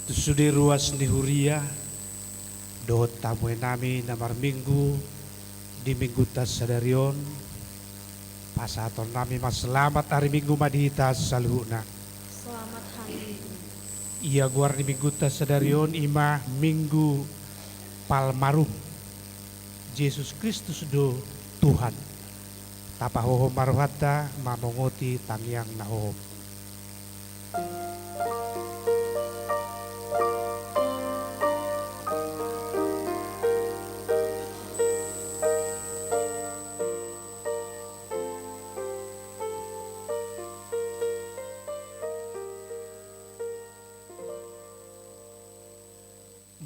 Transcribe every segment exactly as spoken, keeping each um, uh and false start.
Tu sude ruas ni huria dohot tamu nami na marminggu di minggunta sadari on, pasahaton nami ma selamat ari Minggu ma di hita saluhutna. Selamat hari Minggu. Ia goar ni minggunta sadari on i ma Minggu Palmarum. Jesus Kristus do Tuhan. Tapahohom ma rohanta mamongoti tangiang na hohom.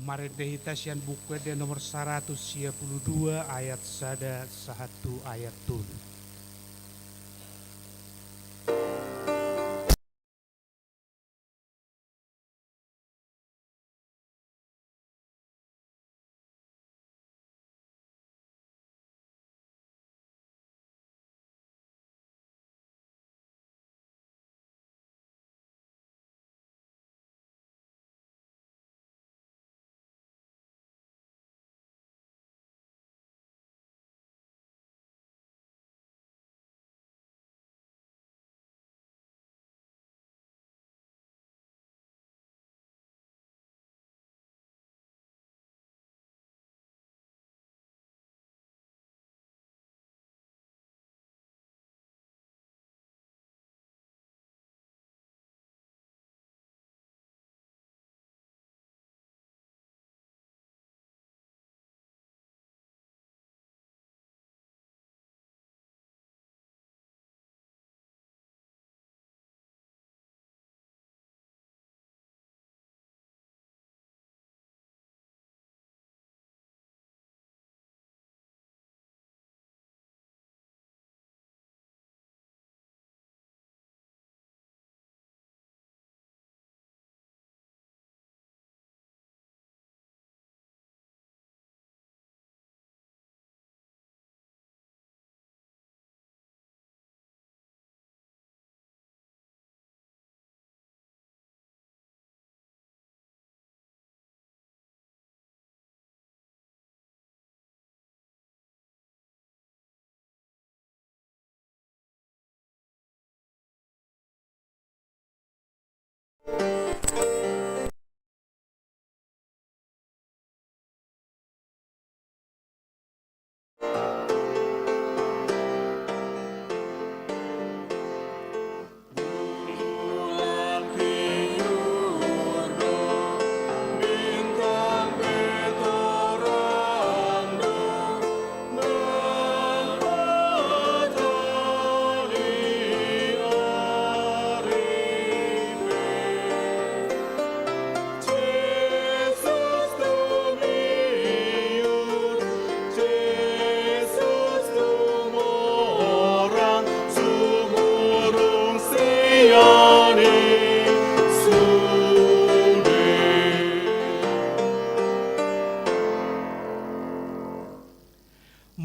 Marende hita sian Buku Ende nomor saratus sia pulu dua ayat sada sahat tu ayat tolu.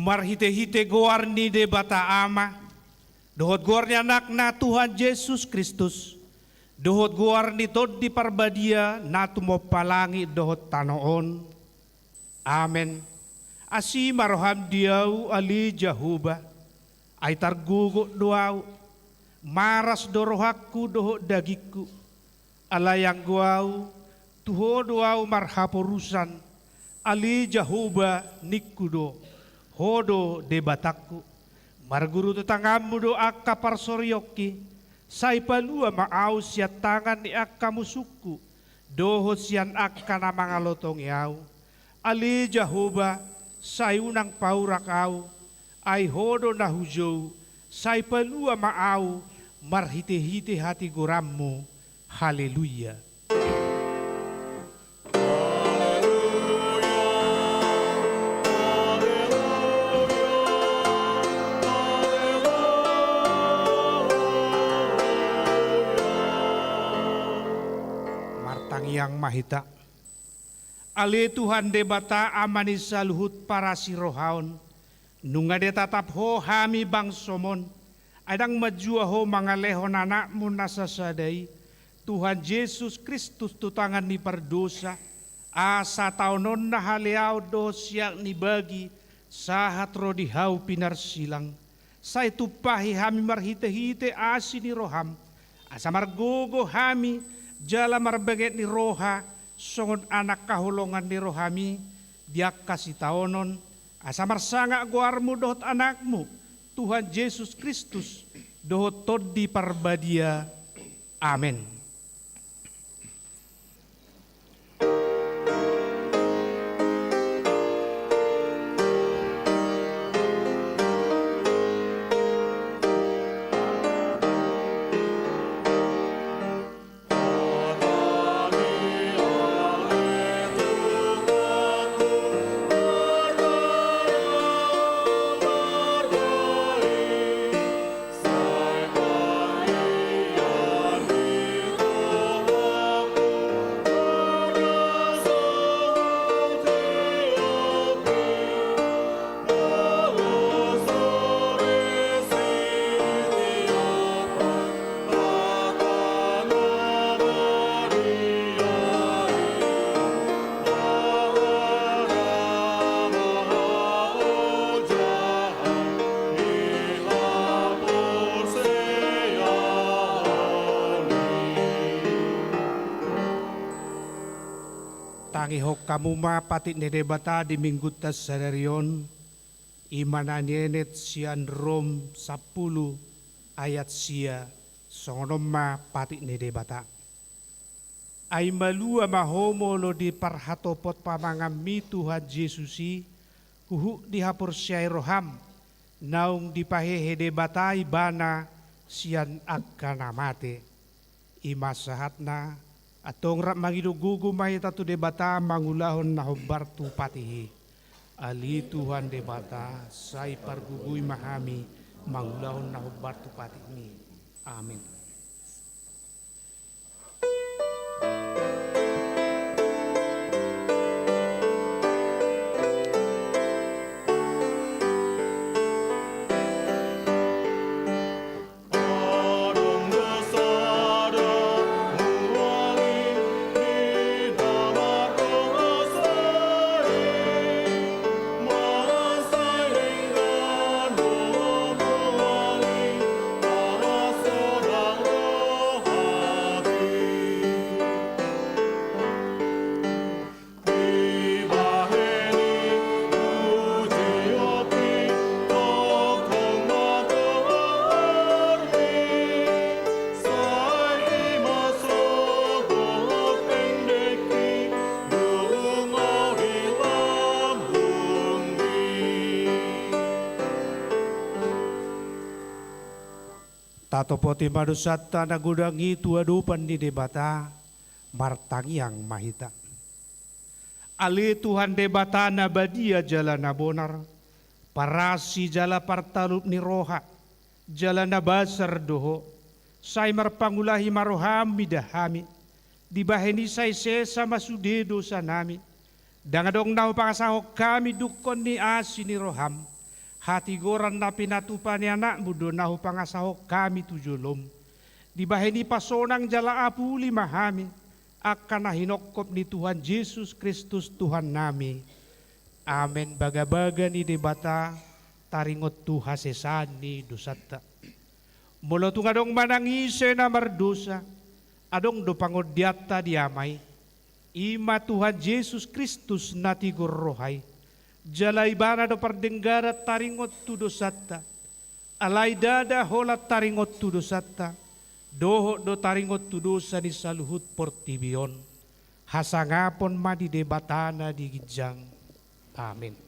Marhitehite goar ni Debata Ama, dohot goar ni Anakna Tuhan Jesus Kristus, dohot goar ni Tondi Parbadia na tumompa langit dohot tano on. Amen. Asi ma roham di ahu, ale Jahowa, ai targogot do ahu, maras do rohangku dohot dagingku. Alai anggo ahu, tu Ho do ahu marhaporusan, ale Jahowa ningku do, Ho do Debatangku. Marguru tu tanganmu do angka parsorionki, sai palua ma ahu sian tangan ni angka musungku, dohot sian angka na mangalotongi ahu. Ale Jahowa, sai unang paurak ahu, ai Ho do na hujou, sai palua ma ahu marhitehite hatigoranmu. Haleluya. Martangiang ma hita. Ale Tuhan Debata, Ama ni saluhut parasirohaon, nunga ditatap Ho hami bangsom on, ai ndang manjua Ho mangalehon Anakmu na sasada i, Tuhan Jesus Kristus tu tangan ni pardosa, asa taononna haleaon dohot siat ni bagi, sahat ro di hau pinarsilang. Sai tumpahi hami marhitehite asi ni roham, asa margogo hami jala marbenget ni roha, songon anak haholongan ni rohami, di angka sitaonon, asa marsangap goarmu dohot Anakmu, Tuhan Jesus Kristus, dohot Tondi Parbadia. Amen. Tangihon hamu ma patik ni Debata di Minggunta sadari on, i ma na nienet sian Rom sampulu ayat sia, songon on ma patik ni Debata. Ai malua ma ho molo di parhatopot pamanganmi Tuhan Jesus i, huhut dihaporseai roham, naung dipahehe Debata Ibana sian angka na mate. I ma sahatna, antong rap mangido gogo ma hita tu Debata mangulahon na hombar tu patik i. Ale Tuhan Debata, sai pargogoi ma hami mangulahon na hombar tu patikmi. Amen. Tatopoti ma dosanta na godang i tu adopan ni Debata, martangiang ma hita. Ale Tuhan Debata na badia jala na bonar, parasi jala partalup ni roha, jala na basar do Ho, sai marpangulahi ma roham mida hami, dibahen i sai sesa ma sude dosanami, ndang adong na hupangasahon hami dungkon ni asi ni roham, hatigoran na pinatupa ni Anakmu do na hupangasahon hami tu jolom, dibahen i pasonang jala apuli ma hami, angka na hinongkop ni Tuhan Jesus Kristus Tuhannami. Amen. Bagabaga ni Debata taringot tu hasesaan ni dosanta. Molo tung adong manang ise na mardosa, adong do pangondianta di Ama i, i ma Tuhan Jesus Kristus na tigor roha i, jala Ibana do pardengganan taringot tu dosanta. Alai ndada holan taringot tu dosanta, dohot do taringot tu dosa ni saluhut portibi on. Hasangapon ma di Debata na di ginjang. Amen.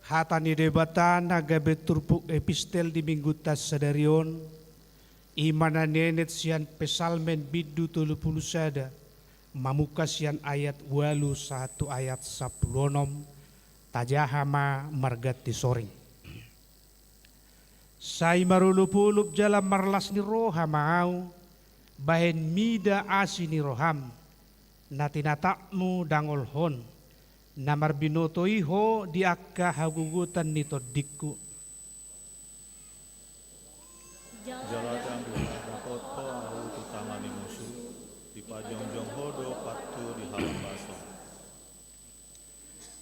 Hata ni Debata na gabe turpuk epistel di Minggunta sadari on, i ma na nienet sian Psalmen bindu tolu pulu sada, mamungka sian ayat ualu sahat tu ayat sampulu onom, tajaha ma marganti soring. Sai marolopolop jala marlas ni roha ma ahu, bahen mida asi ni roham, na tinatapmu dangolhon, na marbinoto i ho di angka hagogotan ni tondingku. Jala ndang didapot ho ahu tu tangan ni musu, dipajongjong ho do pathu di halambason.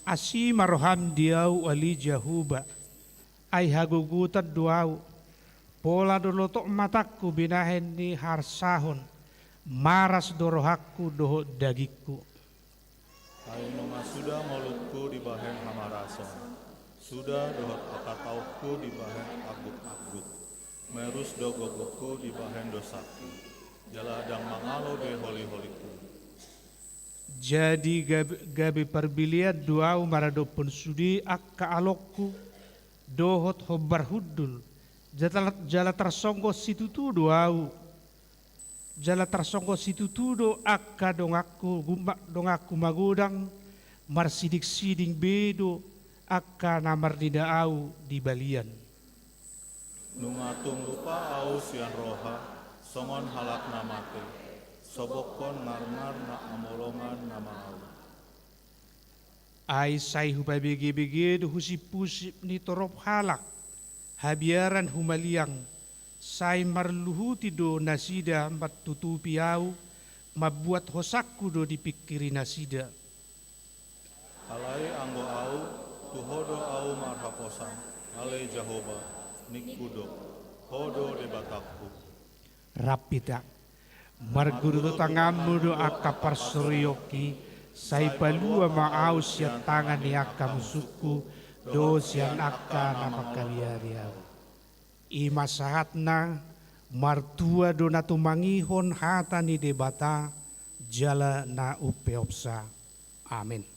Asi ma roham di ahu ale Jahowa, ai hagogotan do ahu, pola do lotok matangku binahen ni harsahon, maras do rohangku dohot dagingku. Ai nunga suda ngolungku dibahen hamarason, suda dohot angka taonku dibahen angguknangguk, merus do gogongku dibahen dosangku, jala ndang mangalo be holiholingku. Jadi gabe, gabe parbilean do ahu maradophon sude angka alongku, dohot hombar hundul, jala, jala tarsonggot situtu do ahu, jala tarsonggot situtu do angka donganku, guma-, donganku magodang, marsidingsiding be do angka na marnida ahu di balian. Nunga tung lupa ahu sian roha, songon halak na mate, sobokhon ngarngar na amolongan nama ahu. Ai sai hupabegebege do husiphusip ni torop halak, habiaran humaliang, sai marluhuti do nasida mantutupi ahu, mambuat hosangku do dipingkiri nasida. Alai anggo ahu, tu ho do ahu marhaposan, ale Jahowa, ningku do, ho do Debatangku. Rap hita. Marguru do tanganmu do angka parsorionki, sai palua ma ahu sian tangan ni angka musungku, dohot sian angka na mangkabiari ahu. I ma sahatna, martua do na tumangihon hata ni Debata, jala na umpeopsa. Amen.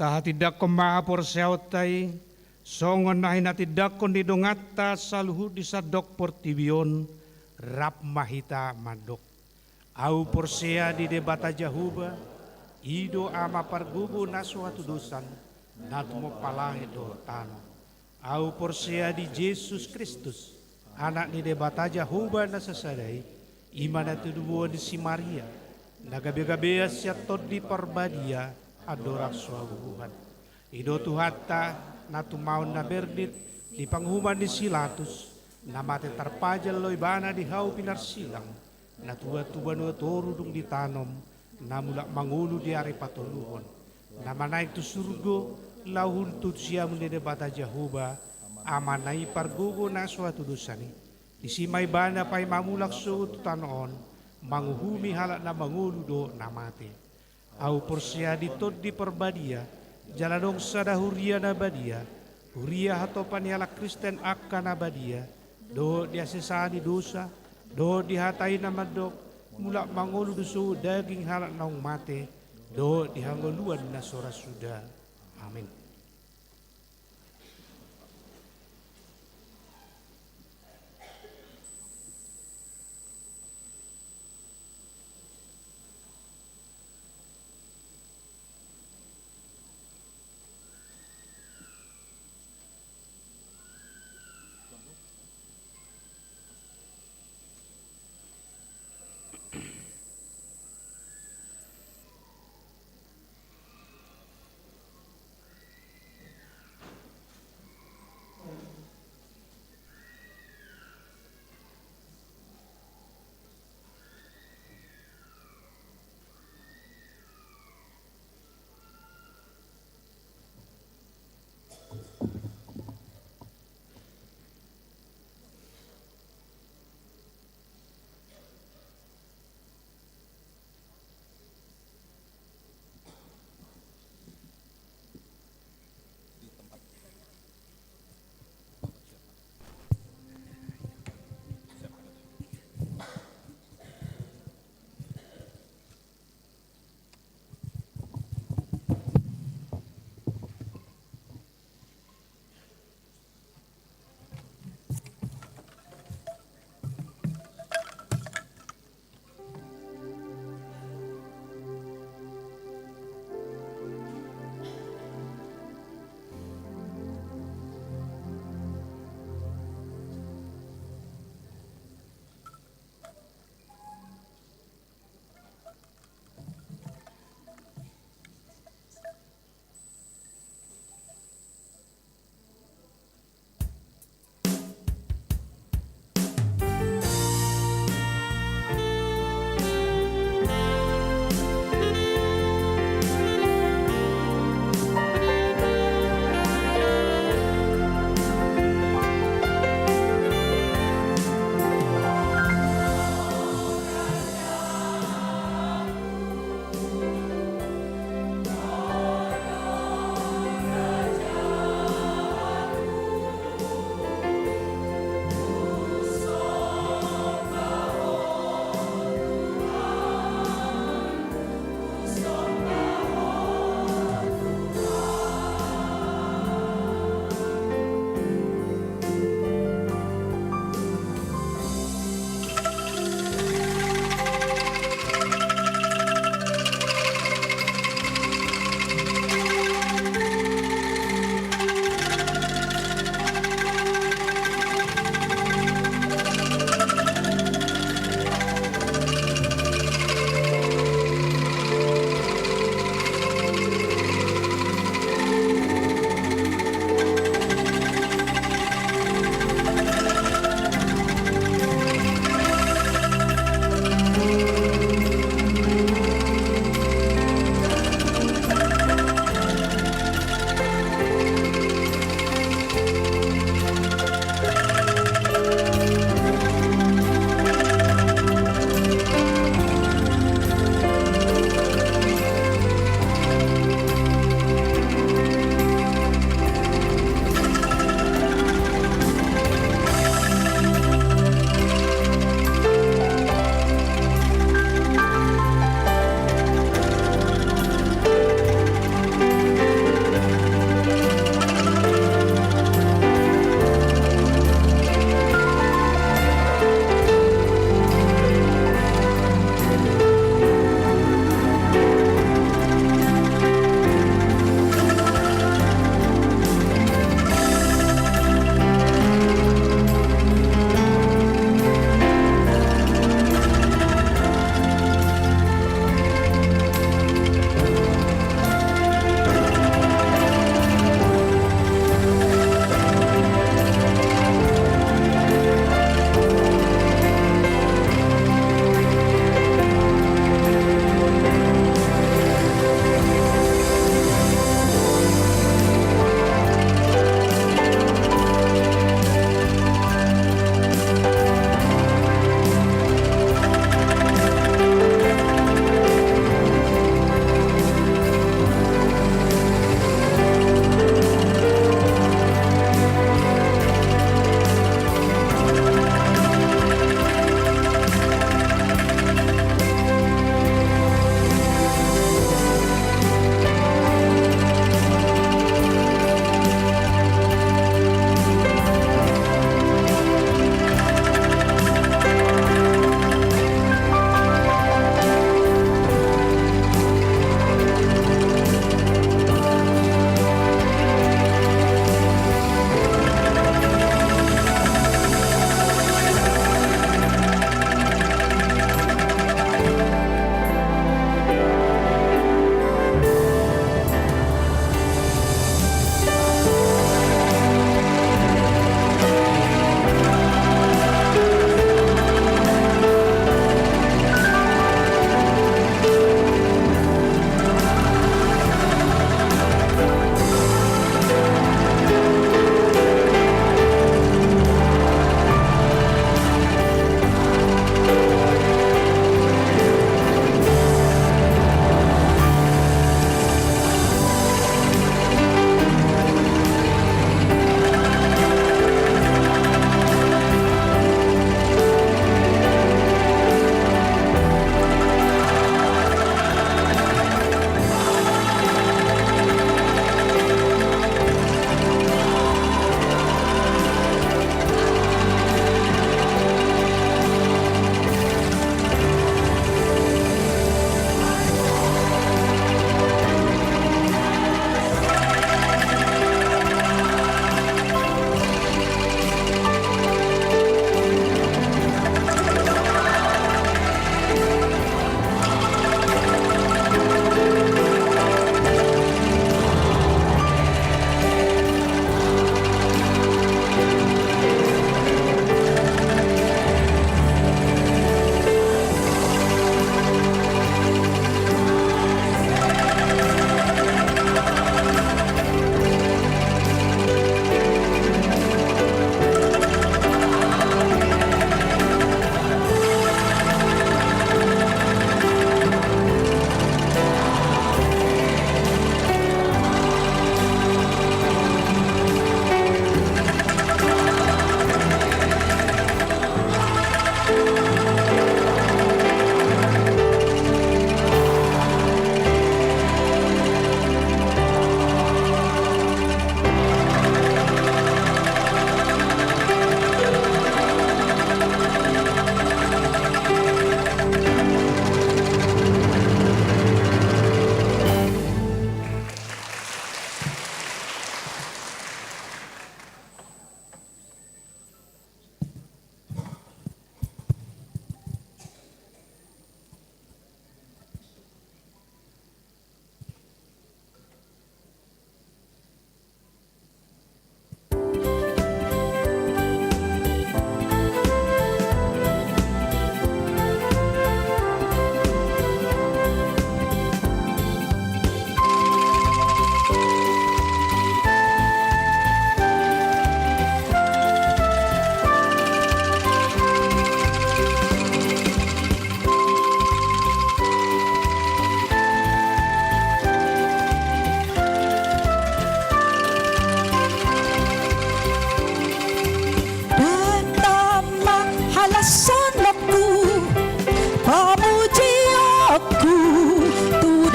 Tahatindangkon ma haporseaonta i, songon na hinatindangkon ni donganta saluhut di sandok portibi on, rap ma hita mandok. Ahu porsea di Debata Jahowa, i do Ama pargogo na so hatudosan, na tumompa langit dohot tano. Ahu porsea di Jesus Kristus, Anak ni Debata Jahowa na sasada i, i ma na tinubuan ni si Maria, na gabegabean sian Tondi Parbadia, andorang so habubuhan. I do Tuhanta, na tumaon na bernit di panguhuman ni si Latus, na mate tarpajal do Ibana di hau pinarsilang, na tuat tu banua toru dung ditanom, na mulak mangolu di ari patoluhon, na manaek tu surgo, laho huntun siamun ni Debata Jahowa, Amana i pargogo na so hatudosan i. Disi ma Ibana paima mulak sogot tu tano on, manguhumi halak na mangolu dohot na mate. Ahu porsea di Tondi Parbadia, Jala adong sada huria na badia, huria hatopan ni halak Kristen angka na badia, dohot di hasesaan ni dosa, dohot di hata i na mandok, mulak mangolu do sogot daging halak naung mate, dohot di hangoluan na so ra suda. Amen.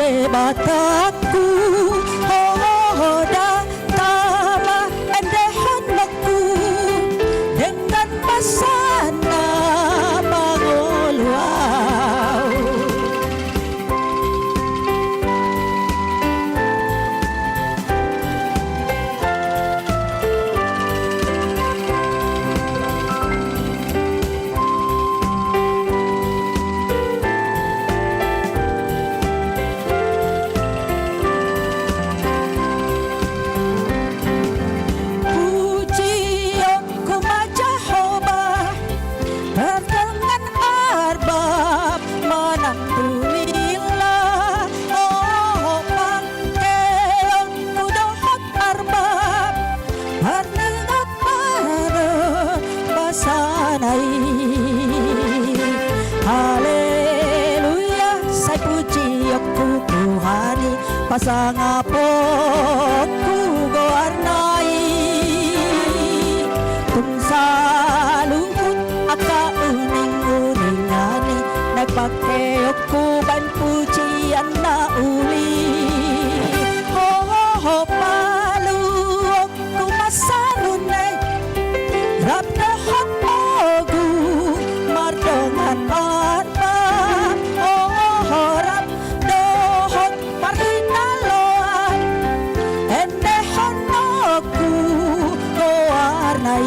Debatangku, ho, ho, ho, da, tama, endehonku, dengan basa na mangolu au. Pujionku ma Jahowa, pardongan arbab manang tu lila, oh, pangkeonku dohot arbab, parningot baru basana i. Haleluya, sai pujionku Tuhan i, pasangaponku goarna i. Tung saluhut angka uninguningan i, na pangkeonku baen pujian na uli. Ho, ho, ho, paluongku ma sanune, rap dohot ogung mardongan arbab, ho, ho, ho, rap dohot parhinaloan, endehononku goarna i.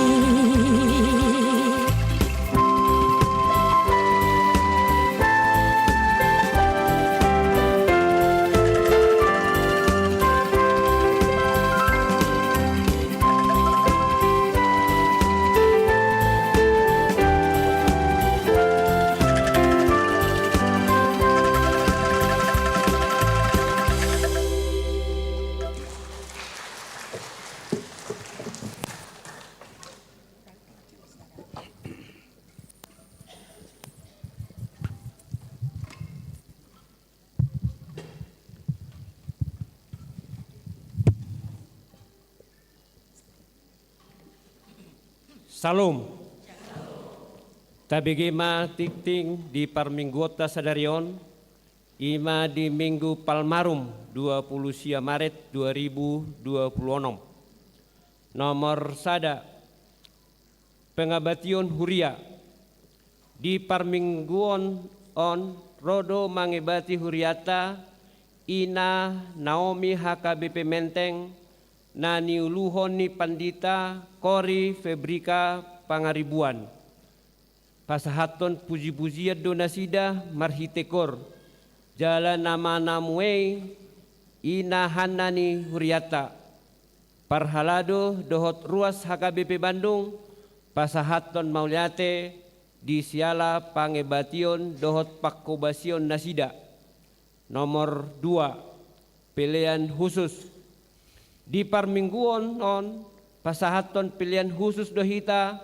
Syalom. Tabege ma tingting di parmingguonta sadari on, i ma di Minggu Palmarum, dua pulu sia Maret dua ribu dua pulu onom. Nomor sada, pangabation huria. Di parmingguon on ro do mangabati hurianta Ina Naomi H K B P Menteng, na niuluhon ni Pandita Kori Febrika Pangaribuan. Pasahathon pujipujian do nasida marhite koor, jala na manamuei Ina Hanna ni hurianta. Parhalado dohot ruas H K B P Bandung pasahathon mauliate di siala pangabation dohot panghobasion nasida. Nomor dua, pelean husus. Di parmingguon on pasahathon pelean husus do hita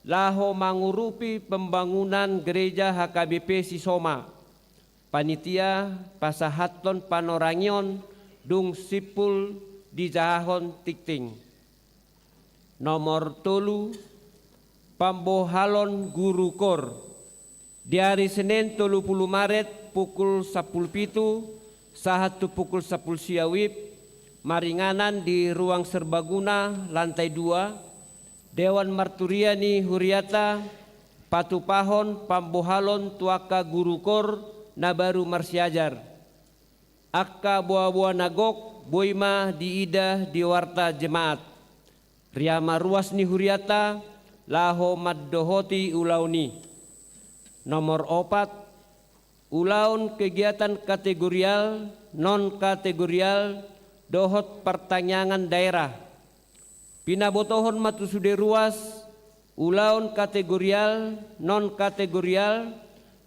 laho mangurupi pembangunan gereja H K B P Sisoma. Panitia pasahathon panorangion dung simpul dijahahon tingting. Nomor tolu, pambohalon guru koor. Di ari Senen tolu pulu Maret pukul sampulu pitu sahat tu pukul sampulu sia WIB, maringanan di Ruang Serbaguna lantai dua, Dewan Marturia ni hurianta patupahon pambohalon tu angka guru koor na baru marsiajar. Angka boaboa na gok boi ma diida di warta jemaat. Ria ma ruas ni hurianta laho mandohoti ulaon i. Nomor opat, ulaon kegiatan kategorial, non kategorial, dohot partangiangan daerah. Pinabotohon ma tu sude ruas, ulaon kategorial, non kategorial,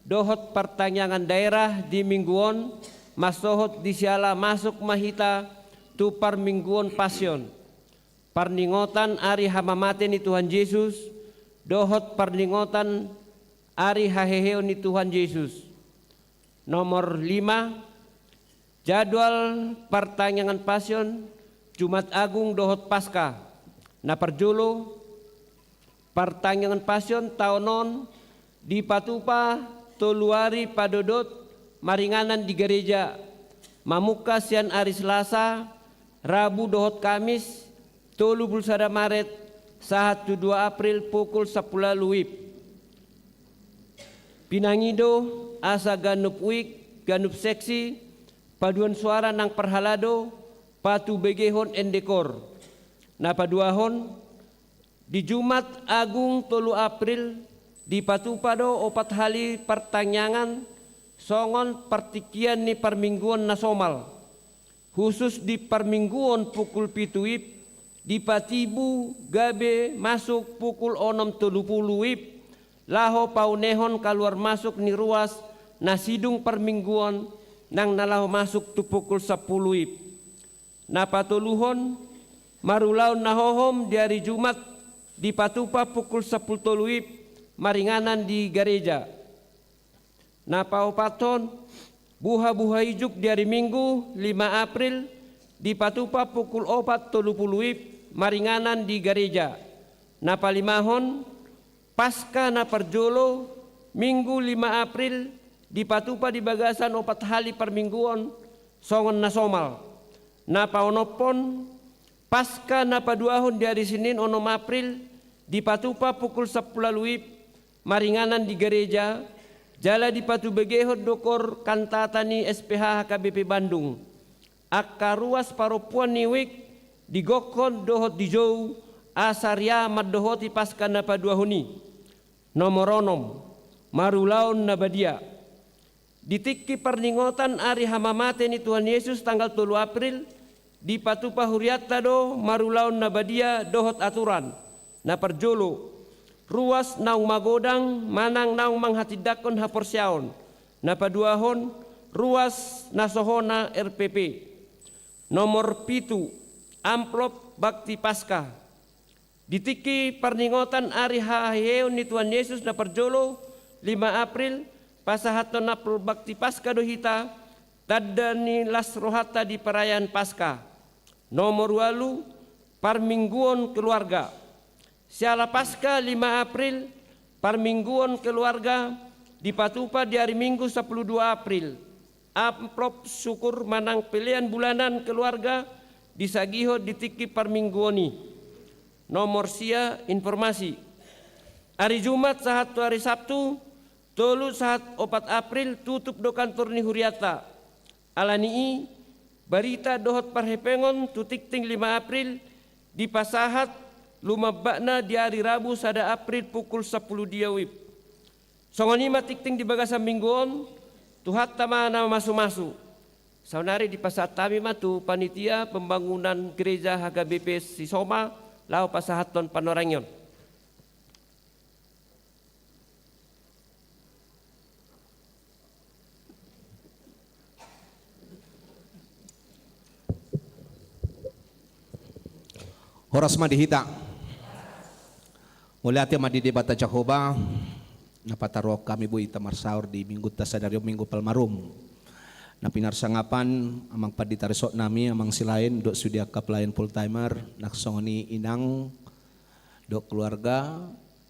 dohot partangiangan daerah di minggu on, mansohot di siala masuk ma hita tu parmingguon Pasion. Parningotan ari hamamate ni Tuhan Jesus, dohot parningotan ari haheheon ni Tuhan Jesus. Nomor lima, jadwal partangiangan Pasion, Jumat Agung dohot Paskah. Na parjolo, partangiangan Pasion taon on dipatupa tolu ari padodot maringanan di gareja. Mamungka sian ari Selasa, Rabu dohot Kamis, tolu pulu sada Maret, sahat tu dua April pukul sampulu ualu WIB. Pinangido asa ganup wijk, ganup seksi, paduan suara nang parhalado, patubegehon endekor. Na paduahon, di Jumat Agung tolu April, dipatupa do opat hali partangiangan, songon partingkian ni parmingguon na somal. Husus di parmingguon pukul pitu WIB, dipatibu gabe masuk pukul onom tolu pulu WIB, laho paunehon kaluar masuk ni ruas na sidung parmingguon nang na laho masuk tu pukul sampulu WIB. Na patoluhon, marulaon na hohom di ari Jumat, dipatupa pukul sampulu tolu WIB, maringanan di gareja. Na paopathon, buha-buha ijuk di ari Minggu, lima April, dipatupa pukul opat tolu pulu WIB, maringanan di gareja. Na palimahon, Paska na parjolo, Minggu lima April, dipatupa di bagasan opat hali parmingguon, songon na somal. Na paonomhon, Paska na paduahon di ari Senin onom April, dipatupa pukul sampulu ualu WIB, maringanan di gareja, jala dipatubegehon do kor kantata ni S P H H K B P Bandung. Angka ruas parompuan ni wijk digokhon dohot dijou, asa riah mandohoti Paska na paduahon i. Nomor onom, marulaon na badia. Di tingki parningotan ari hamamate ni Tuhan Yesus tanggal tolu April, dipatupa hurianta do marulaon na badia dohot aturan. Na parjolo, ruas naung magodang manang naung manghatindanghon haporseaon. Na paduahon, ruas na so hona R P P. Nomor pitu, amplop bakti Paska. Di tingki parningotan ari haheheon ni Tuhan Yesus na parjolo, lima April, pasahathon amplop bakti Paska do hita, tanda ni las rohanta di perayaan Paska. Nomor ualu, parmingguon keluarga. Siala Paska lima April, parmingguon keluarga, dipatupa di ari Minggu sampulu dua April. Amplop syukur manang pelean bulanan keluarga disagihon di tingki parmingguon i. Nomor sia, informasi. Ari Jumat sahat tu ari Sabtu, tolu sahat opat April, tutup do kantor ni hurianta. Ala ni i, barita dohot parhepengon tu tingting lima April dipasahat lumambakna di ari Rabu sada April pukul sampulu dia WIB. Songon i ma tingting di bagasan minggu on, Tuhanta ma na mamasumasu. Saonari dipasahat hami ma tu panitia pembangunan gereja H K B P Sisoma, laho pasahathon panorangion. Horas ma di hita. Mauliate ma di Debata Jahowa, na pataruhon hami boi hita marsaor di minggunta sadari on, Minggu Palmarum. Na pinarsangapan Amang Pandita Resort nami, Amang Silaen, dohot sude angka pelayan full timer, nang songon i inang, dohot keluarga,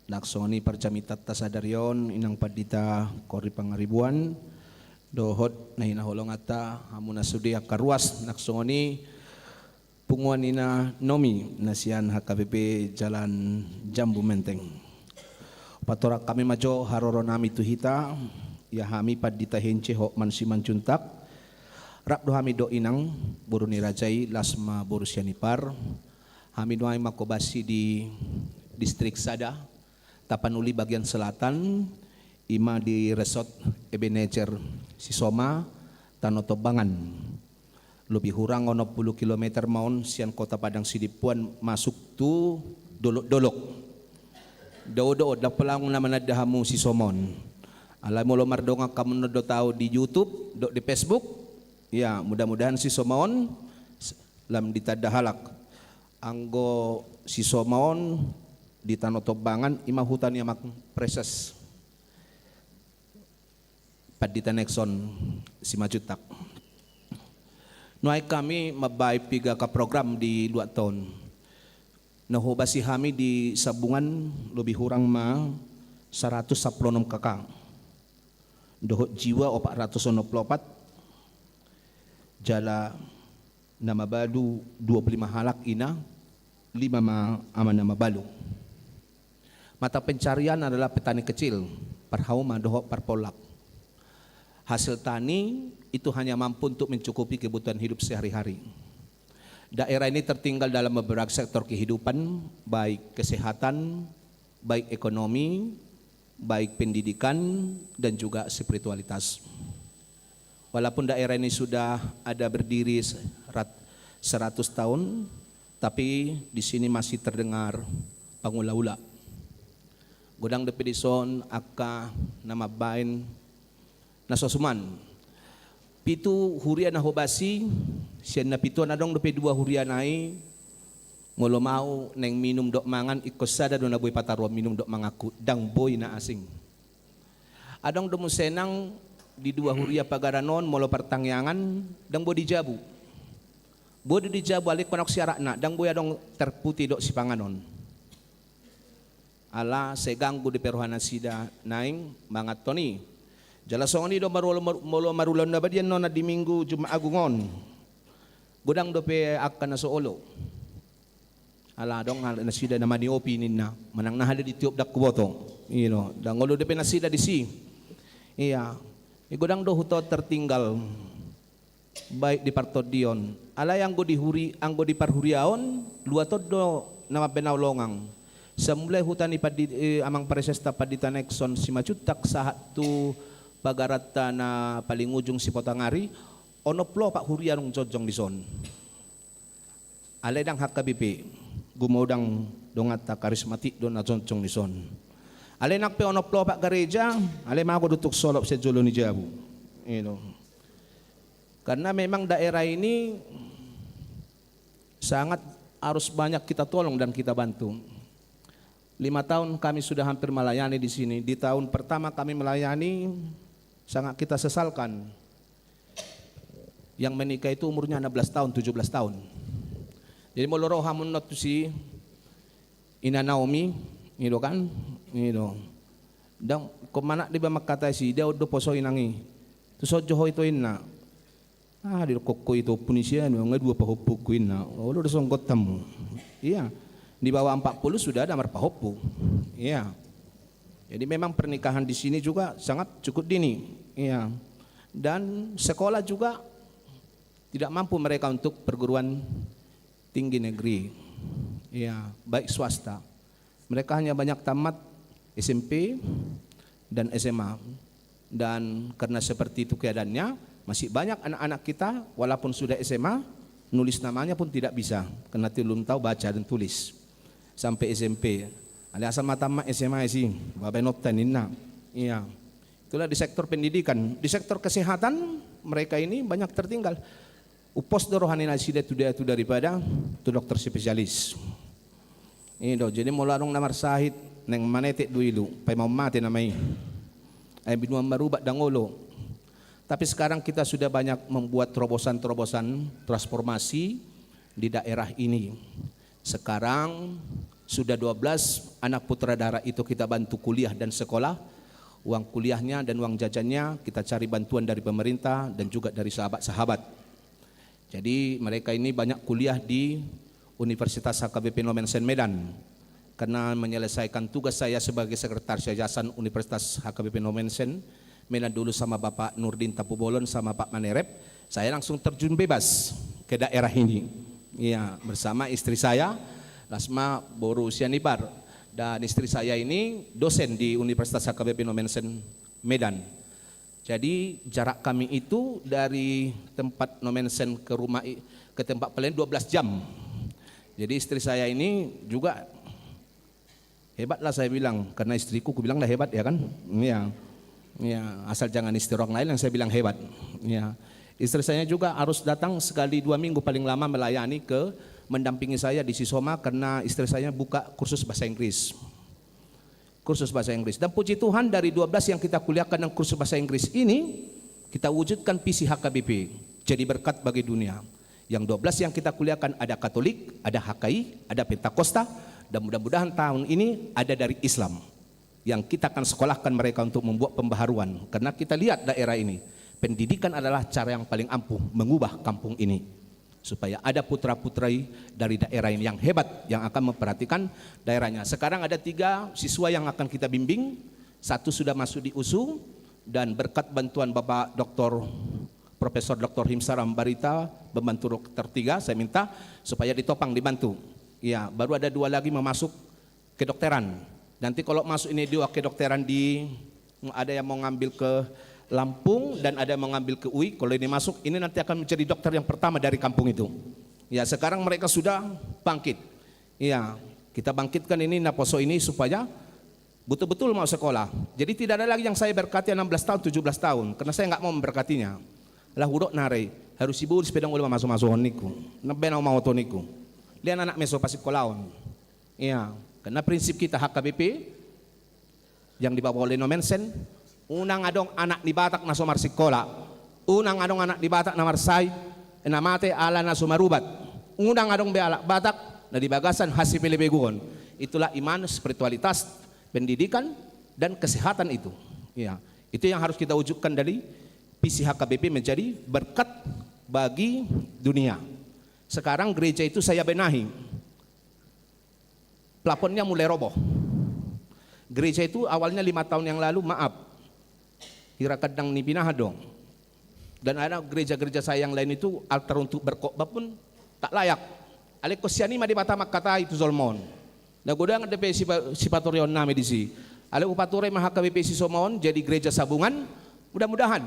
nang songon i parjamitanta sadari on, Inang Pandita Korri Pangaribuan, dohot na hinaholonganta, hamu na sude angka ruas, nang songon i punguan ni na nomi, na sian H K B P Jalan Jambu Menteng. Patorang hami ma jo haroro nami tu hita, ia hami Pandita Hence Hotman Simanjuntak, rap do hami dohot inang, boru ni raja i, las ma boru Sianipar, Hami nuaeng manghobasi di distrik sada, Tapanuli bagian selatan, i ma di Resort Ebenezer Sisoma, Tano Tombangan. Lobi hurang onom pulu kilometer ma on sian Kota Padang Sidempuan masuk tu dolok-dolok. Dao do, ndang pola ahu na mananda hamu Sisoma on. Alai molo mardongan hamu na dohot ahu di YouTube, dohot di Facebook, ia, mudah-mudahan Sisoma on s-, lam ditanda halak. Anggo Sisoma on di Tano Tombangan, i ma huta ni Amang Preses Pandita Nexon Simanjuntak. Nuaeng hami mambahen piga angka program di luatta on. Na huobasi hami di Sabungan lobi hurang ma saratus sampulu onom K K. Dohot jiwa opat ratus onom pulu opat. Jala na mabalu dua puluh lima halak ina, lima ma ama na mabalu. Mata pencarian adalah petani kecil, parhauma dohot parpollak. Hasil tani itu hanya mampu untuk mencukupi kebutuhan hidup sehari-hari. Daerah ini tertinggal dalam beberapa sektor kehidupan, baik kesehatan, baik ekonomi, baik pendidikan, dan juga spiritualitas. Walaupun daerah ini sudah ada berdiri serat-, seratus tahun, tapi di sini masih terdengar pangula-ula. Godang dope dison angka na mambaen na so suman. Pitu huria na hobasi, sian na pitu on adong dope dua huria nai, molo mau naeng minum dohot mangan, ingkon sada do na boi pataruhon minum dohot manganku, ndang boi na asing. Adong do muse nang di dua huria pagaran on, molo partangiangan, ndang boi di jabu. Boi do di jabu, alai ingkon adong siaratna, ndang boi adong terputi dohot sipanganon. Ala sai ganggu dope roha nasida naeng manganhon i. Jala songon i do maru-, molo marulaon na badia nona di Minggu Jumat Agung on. Godang dope angka na so olo. Ala adong nasida na maniopi ninna, manang na hali ditiop ndang huboto. I do, ndang olo dope nasida disi. Ia, i godang do huta tertinggal. Baik di partondion. Alai anggo di huri-, anggo di parhuriaon, luat on do na mambaen na longang. Sai mulai huta ni pandi-, eh, amang paresesta Pandita Nexon Simanjuntak sahat tu pagaranta na paling ujung Sipotang Ari, onom pulu opat huria naung jongjong dison. Alai ndang H K B P, gumodang donganta, karismatik do na jongjong dison. Alai nang pe onom pulu opat gareja, alai mago do tuk solop sian jolo ni jabu. I do. Karena memang daerah ini sangat harus banyak kita tolong dan kita bantu. Lima tahun kami sudah hampir melayani di sini. Di tahun pertama kami melayani, sangat kita sesalkan. Yang menikah itu umurnya enam belas tahun, tujuh belas tahun. Jadi molo ro hamu on tusi, Ina Naomi, i do kan? I do. Ndang, ingkon manat do iba mangkatai si, dia do poso inang i. Tu son jo ho ito inna. Ah, didokkon ho ito, ompu ni sian, nga dua pahompungku inna. Olo do songgot hamu. Iya. Di bawah empat puluh sudah ada marpahompu. Iya. Jadi memang pernikahan di sini juga sangat cukup dini. Iya. Dan sekolah juga tidak mampu mereka untuk perguruan tinggi negeri. Iya, baik swasta. Mereka hanya banyak tamat S M P dan S M A. Dan karena seperti itu keadaannya, masih banyak anak-anak kita, walaupun sudah S M A, nulis namanya pun tidak bisa, karena belum tahu baca dan tulis. Sampai S M P. Alai asal ma tamat S M A isi, babaen otta ninna. Iya. Itulah di sektor pendidikan. Di sektor kesehatan, mereka ini banyak tertinggal. Umpos do roha ni nasida tu dia tu daripada tu dokter spesialis. I do, jadi molo adong na marsahit, naeng manetek do ilu, paima mate nama i. Ai binuan marubat ndang olo. Tapi sekarang kita sudah banyak membuat terobosan-terobosan transformasi di daerah ini. Sekarang sudah dua belas anak putra daerah itu kita bantu kuliah dan sekolah. Uang kuliahnya dan uang jajannya kita cari bantuan dari pemerintah dan juga dari sahabat-sahabat. Jadi, mereka ini banyak kuliah di Universitas H K B P Nommensen Medan. Karena menyelesaikan tugas saya sebagai sekretaris yayasan Universitas H K B P Nommensen Medan dulu sama Bapak Nurdin Tampubolon sama Pak Manerep, saya langsung terjun bebas ke daerah ini. Iya, bersama istri saya, las ma boru Sianipar. Dan istri saya ini dosen di Universitas H K B P Nommensen Medan. Jadi, jarak kami itu dari tempat Nommensen ke rumah i-, ke tempat pelayanan dua belas jam. Jadi, istri saya ini juga hebat lah saya bilang, karena istriku kubilang dah hebat, ya kan? Iya. Iya, asal jangan istri orang lain yang saya bilang hebat. Iya. Istri saya juga harus datang sekali dua minggu paling lama melayani ke, mendampingi saya di Sisoma karena istri saya buka kursus bahasa Inggris. Kursus bahasa Inggris. Dan puji Tuhan, dari dua belas yang kita kuliahkan dalam kursus bahasa Inggris ini, kita wujudkan visi H K B P, jadi berkat bagi dunia. Yang dua belas yang kita kuliahkan ada Katolik, ada H K I, ada Pentakosta, dan mudah-mudahan tahun ini ada dari Islam. Yang kita akan sekolahkan mereka untuk membuat pembaharuan. Karena kita lihat daerah ini, Pendidikan adalah cara yang paling ampuh mengubah kampung ini, supaya ada putra-putri dari daerah ini yang hebat, yang akan memperhatikan daerahnya. Sekarang ada tiga siswa yang akan kita bimbing. Satu sudah masuk di USU, dan berkat bantuan Bapak Doktor, Profesor Doktor Himsaram Barita, pembantu dokter tiga, saya minta supaya ditopang, dibantu. Ya, baru ada dua lagi mau masuk kedokteran. Nanti kalau masuk ini dua kedokteran di, ada yang mau ngambil ke Lampung dan ada yang mau ngambil ke U I. Kalau ini masuk, ini nanti akan menjadi dokter yang pertama dari kampung itu. Ya, sekarang mereka sudah bangkit. Ya, kita bangkitkan ini naposo ini supaya betul-betul mau sekolah. Jadi tidak ada lagi yang saya berkati enam belas tahun, tujuh belas tahun, karena saya nggak mau memberkatinya. Lah hudok nari, harus ibu sepeda ngulu maso-maso ningku. Nabena mau oto ningku. Lian anak meso pasik kolaon. Iya, karena prinsip kita H K B P yang dibawa oleh Nommensen, unang adong anak ni Batak na so marsikola, unang adong anak ni Batak na marsahit, na mate ala na so marubat, unang adong be anak Batak na di bagasan hasipelebeguon. Itulah iman, spiritualitas, pendidikan, dan kesehatan itu. Ya, itu yang harus kita wujudkan dari visi H K B P menjadi berkat bagi dunia. Sekarang gereja itu saya benahi. Plafonnya mulai roboh. Gereja itu awalnya lima tahun yang lalu, maaf, hira kandang ni pinahan do. Dan ada gereja-gereja saya yang lain itu, altar untuk berkhotbah pun tak layak. Alai ingkon sian i ma Debata mangkatai tu jolma on. Na godang dope sipa-, sipatorion nami disi. Alai hupature ma H K B P Sisoma on jadi gereja sabungan. Mudah-mudahan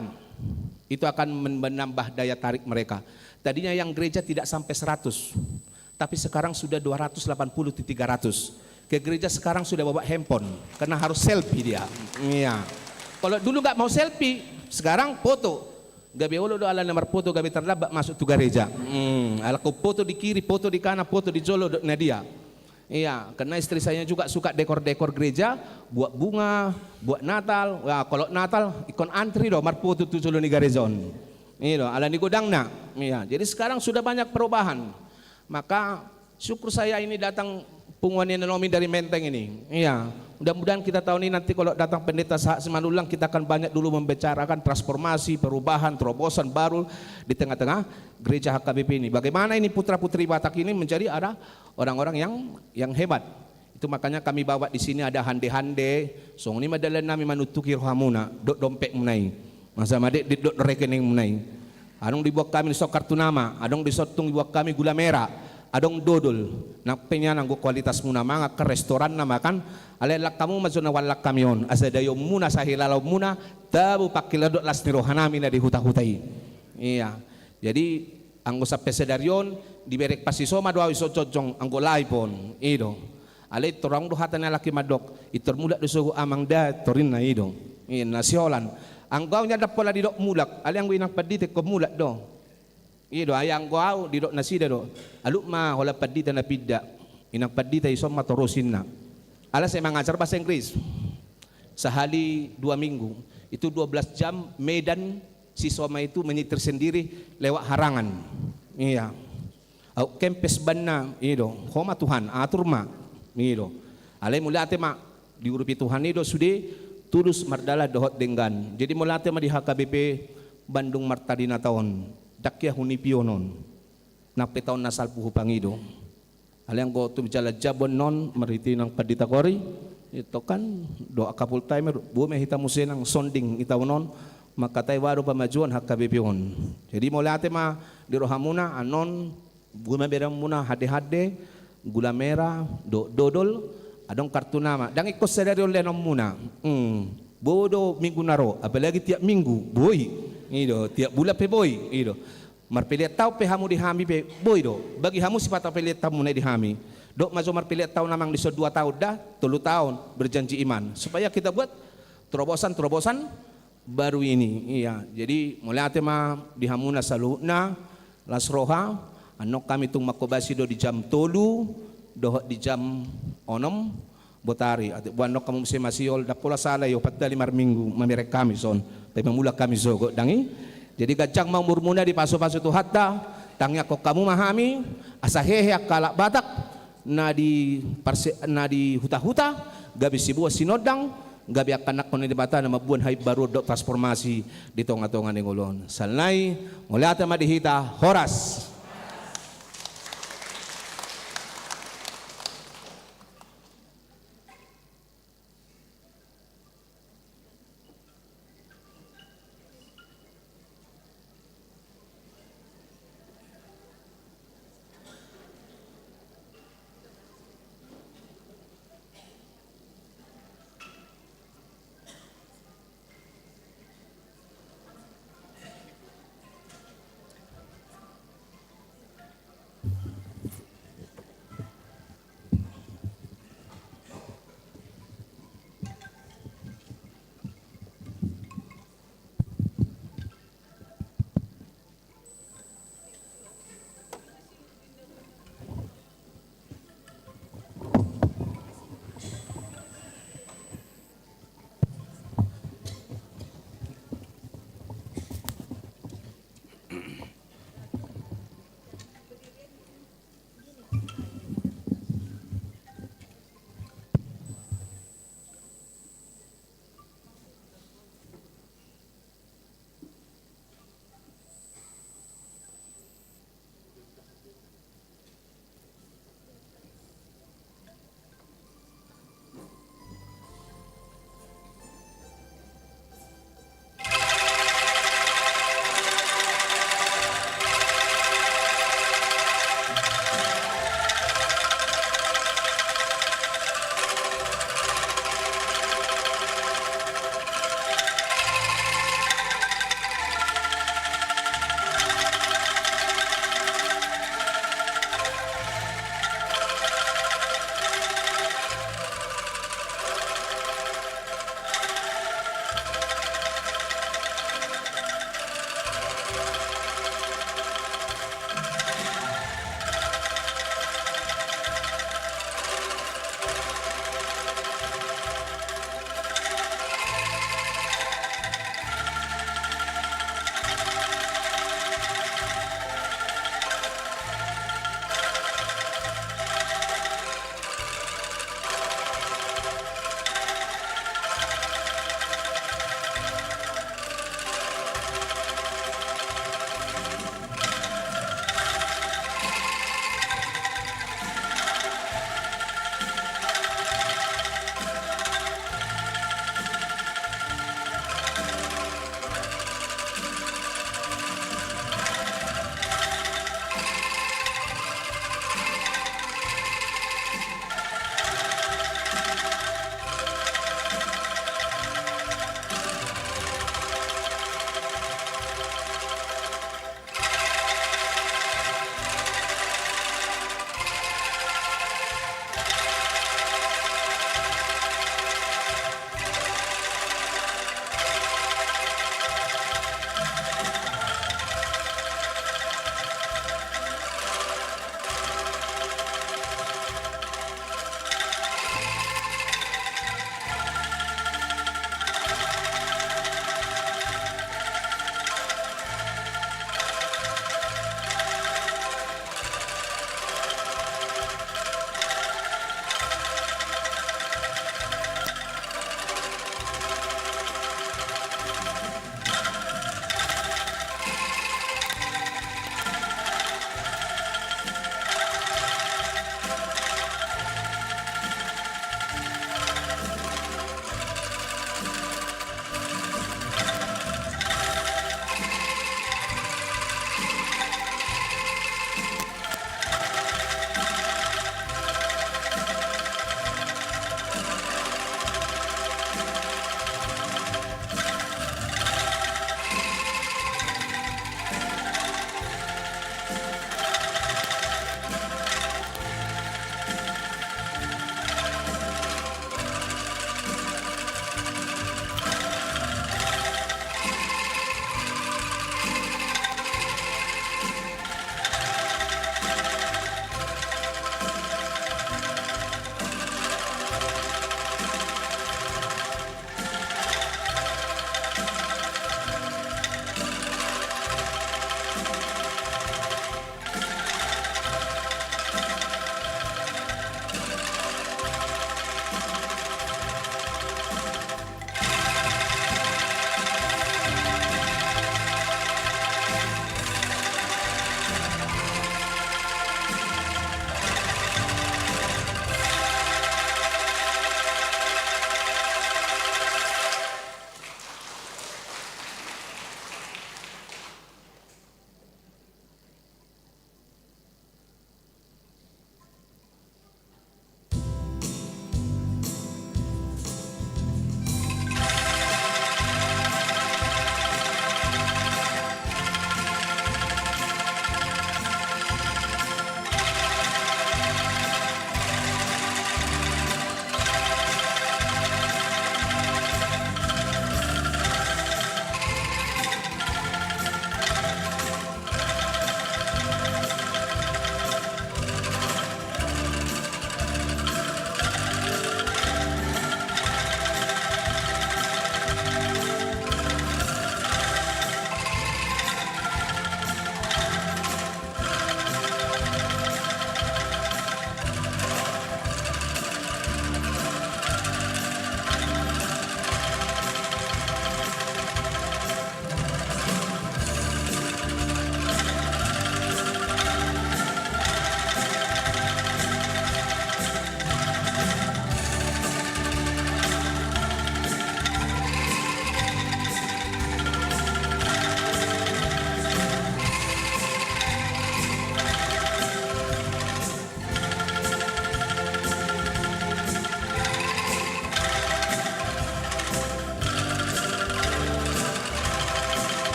itu akan men-, menambah daya tarik mereka. Tadinya yang gereja tidak sampai seratus, tapi sekarang sudah dua ratus delapan puluh to tiga ratus. Ke gereja sekarang sudah bawa handphone, karena harus selfie dia. Iya. Kalau dulu nggak mau selfie, sekarang foto. Gabe olo do ala na marfoto, gabe tarlambat masuk tu gareja. Hmm, ala ingkon foto di kiri, foto di kanan, foto di jolo do na dia. Iya, karena istri saya juga suka dekor-dekor gereja, buat bunga, buat Natal. Wah, kalau Natal, ingkon antri do marfoto tu jolo ni gareja on. Iya do, ala ni godangna. Iya, jadi sekarang sudah banyak perubahan. Maka syukur saya ini datang punguan ni Nenomi dari Menteng ini. Iya, mudah-mudahan kita tahun ini nanti kalau datang Pendeta Sahat Simanullang, kita akan banyak dulu membicarakan transformasi, perubahan, terobosan baru di tengah-tengah gereja H K B P ini. Bagaimana ini putra-putri Batak ini menjadi ada orang-orang yang, yang hebat. Itu makanya kami bawa di sini ada hande-hande, songon i ma dalan nami manuntuki rohamuna, dohot dompetmuna i. Masa madekdek dohot rekeningmuna i. Adong dibuat kami dison kartu nama, adong dison tung dibuat kami gula merah, adong dodol. Nang pe nian anggo kualitasmuna mangan kan restoran nama kan, alai langkamu ma jo na huallang hami on, asa daion muna, sahilalaon muna, tabo pangkilala dohot las ni roha nami na di huta-huta i. Iya. Jadi, anggo sampe sadari on, dibereng pasisoma do au dison jongjong, anggo live on, i do. Alai tor adong do hata ni halak i mandok, intor mulak do sogot amang da, tor inna i do. Inna siholan. Anggo au nian ndang pola didok mulak, alai anggo inang pandita ingkon mulak do. I do, ai anggo au didok nasida do. Alup ma holan pandita na pinda. Inang pandita dison ma torus inna. Ala sai mangajar bahasa Inggris. Sahali dua minggu. Itu dua belas jam, Medan, Sisoma itu menyetir sendiri lewat harangan. Iya. Au kempes banna, i do. Ho ma Tuhan, atur ma. I do. Alai mauliate ma, diurupi Tuhan i do sude, tulus mardalan dohot denggan. Jadi mauliate ma di H K B P Bandung Marta Dinata on. Ndang hea hunipi on on. Nang pe taon na salpu hupangido. Alai anggo tu jala jabon non marhite inang pandita kori, itu kan dohot angka full timer, boi ma hita muse nang sounding i taon on, mangkatai boha do pamajuon H K B P on. Jadi mauliate ma di rohamuna, annon boi ma berenmuna hande-hande, gula merah, do-, dodol, adong kartu nama. Ndang ingkon sadari on leanonmuna. Hmm. Boi do minggu na ro, apalagi tiap minggu, boi. I do, tiap bulan pe boi, i do. Marpelean taon pe hamu di hami pe, boi do. Bagi hamu sipata pelean taonmuna i di hami. Dohot ma jo marpelean taon amang dison dua taon da, tolu taon, berjanji iman. Supaya kita buat terobosan-terobosan baru ini. Iya, jadi mauliate ma di hamuna saluhutna, las roha, annon hami tung manghobasi do di jam tolu, dohot di jam onom, botari, atik boan adong hamu muse masihol, ndang pola sala i opat hali marminggu mamereng hami son, tai mamulak hami sogot, dang i. Jadi ganjang ma umurmuna dipasu-pasu Tuhanta, tangiangkon hamu ma hami, asa hehe angka halak Batak, na di parse-, na di huta-huta, gabe siboan sinondang, gabe angka anakhon ni Debata na mamboan haimbaruon dohot transformasi di tonga-tonga ni ngolu on. Siala ni i, mauliate ma di hita, horas.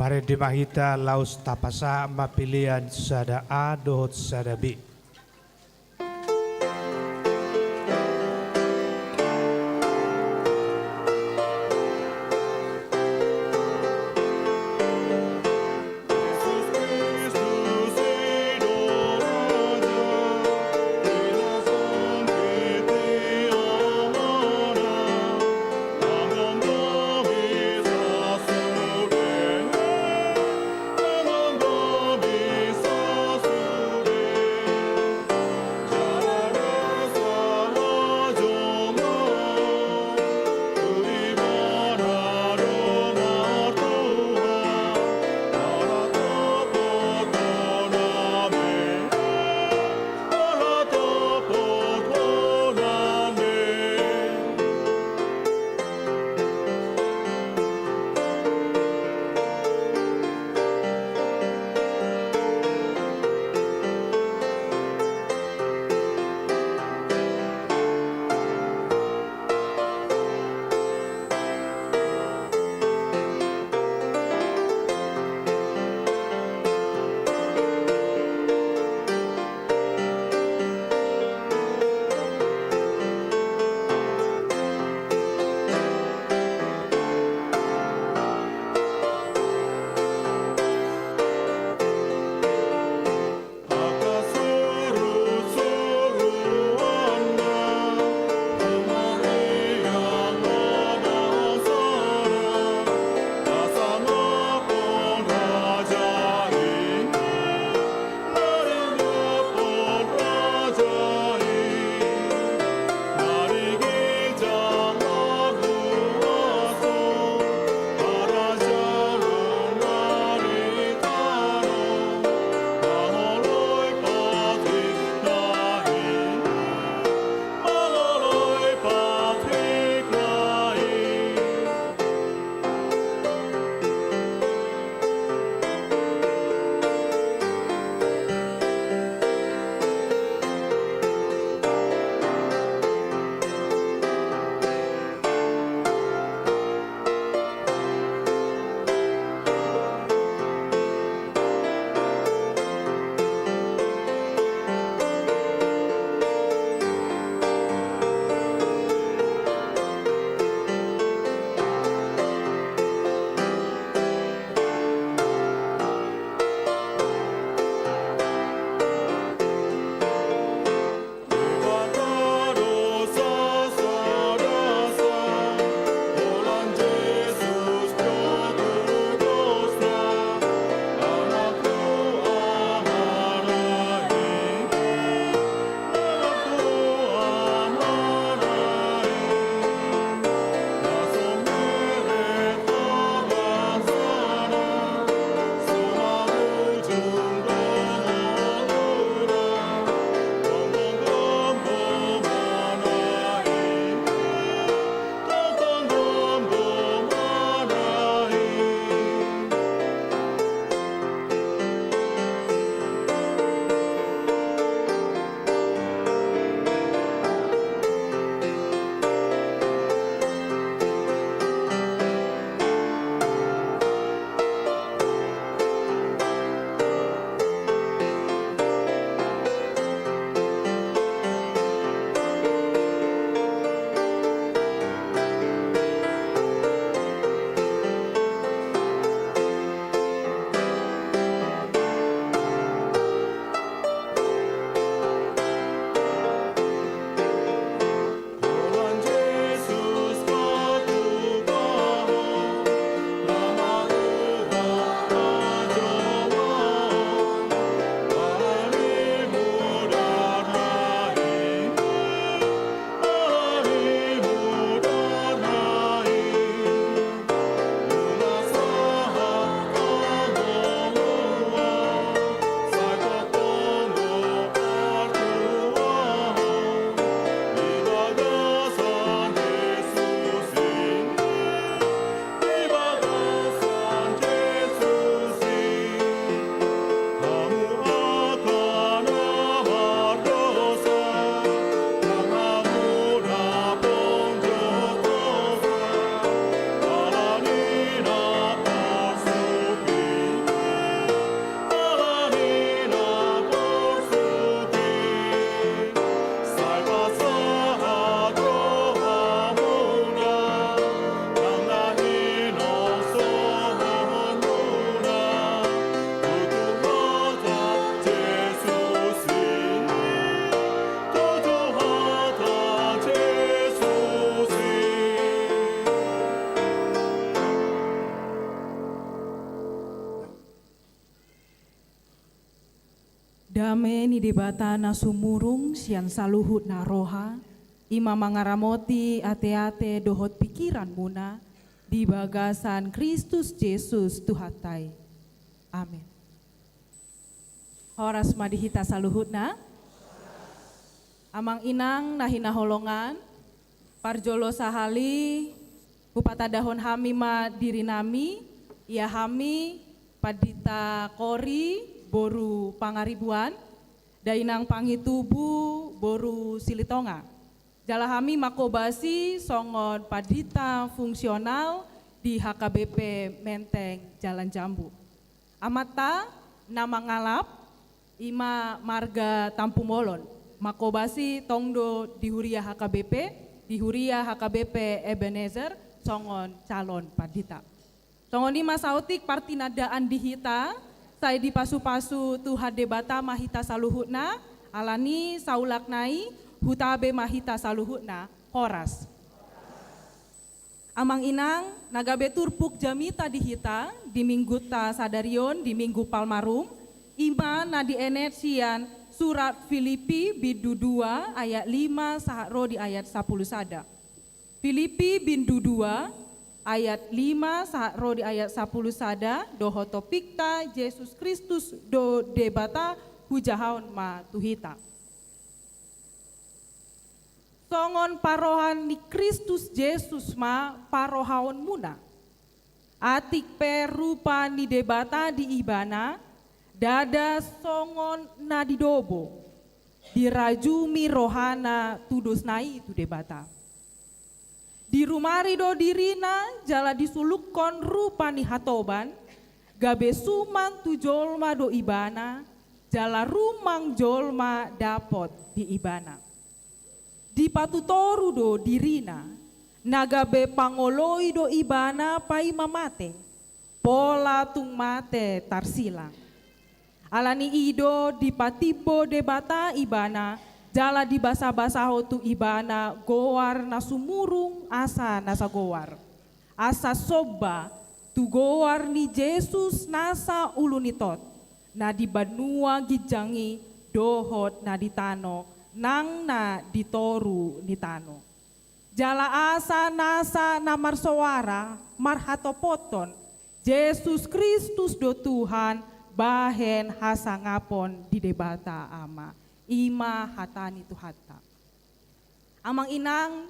Marende ma hita laos tapasahat ma pelean sada A dohot sada B. Dame ni Debata na sumurung sian saluhut na roha, i ma mangaramoti ateate dohot pingkiranmuna di bagasan Kristus Jesus Tuhanta i. Amen. Horas ma di hita saluhutna. Amang inang na hinaholongan, parjolo sahali hupatandahon hami ma dirinami, ia hami Pandita Kori boru Pangaribuan, Dainang Pangitubu boru Silitonga. Jala hami manghobasi songon pandita fungsional di H K B P Menteng Jalan Jambu. Amanta na mangalap i ma marga Tampumolon, manghobasi tong do di huria H K B P, di huria H K B P Ebenezer songon calon pandita. Songon i ma saotik partinandaan di hita, sai dipasupasu Tuhan Debata ma hita saluhutna, alani saulak nai hutabe ma hita saluhutna, horas. Amang inang, na gabe turpuk jamita di hita di minggunta sadari on, di Minggu Palmarum, i ma na dienet sian surat Filipi bindu dua ayat lima sahat ro di ayat sapulu sada. Filipi bindu dua ayat lima sahat ro di ayat sapulu sada, dohot topikta Jesus Kristus do Debata hujahaon ma tu hita. Songon parrohaan ni Kristus Jesus ma parrohaonmuna. Atik pe rupa ni Debata di Ibana, ndada songon na didobo, dirajumi rohana tu dosna i tu Debata. Dirumari do dirina jala disulukkon rupa ni hatoban, gabe suman tu jolma do Ibana, jala rumang jolma dapot di Ibana. Dipatutoru do dirina, na gabe pangoloi do Ibana paima mate, pola tung mate tarsilang. Alani i do dipatimbo Debata Ibana, jala dibasabasahon tu Ibana goar na sumurung asa na sagoar. Asa somba tu goar ni Jesus nasa ulu ni tot, na di banua ginjang i dohot na di tano, nang na di toru ni tano. Jala asa nasa na marsoara marhatopothon, Jesus Kristus do Tuhan, bahen hasangapon di Debata Ama. I ma hata ni Tuhanta. Amang inang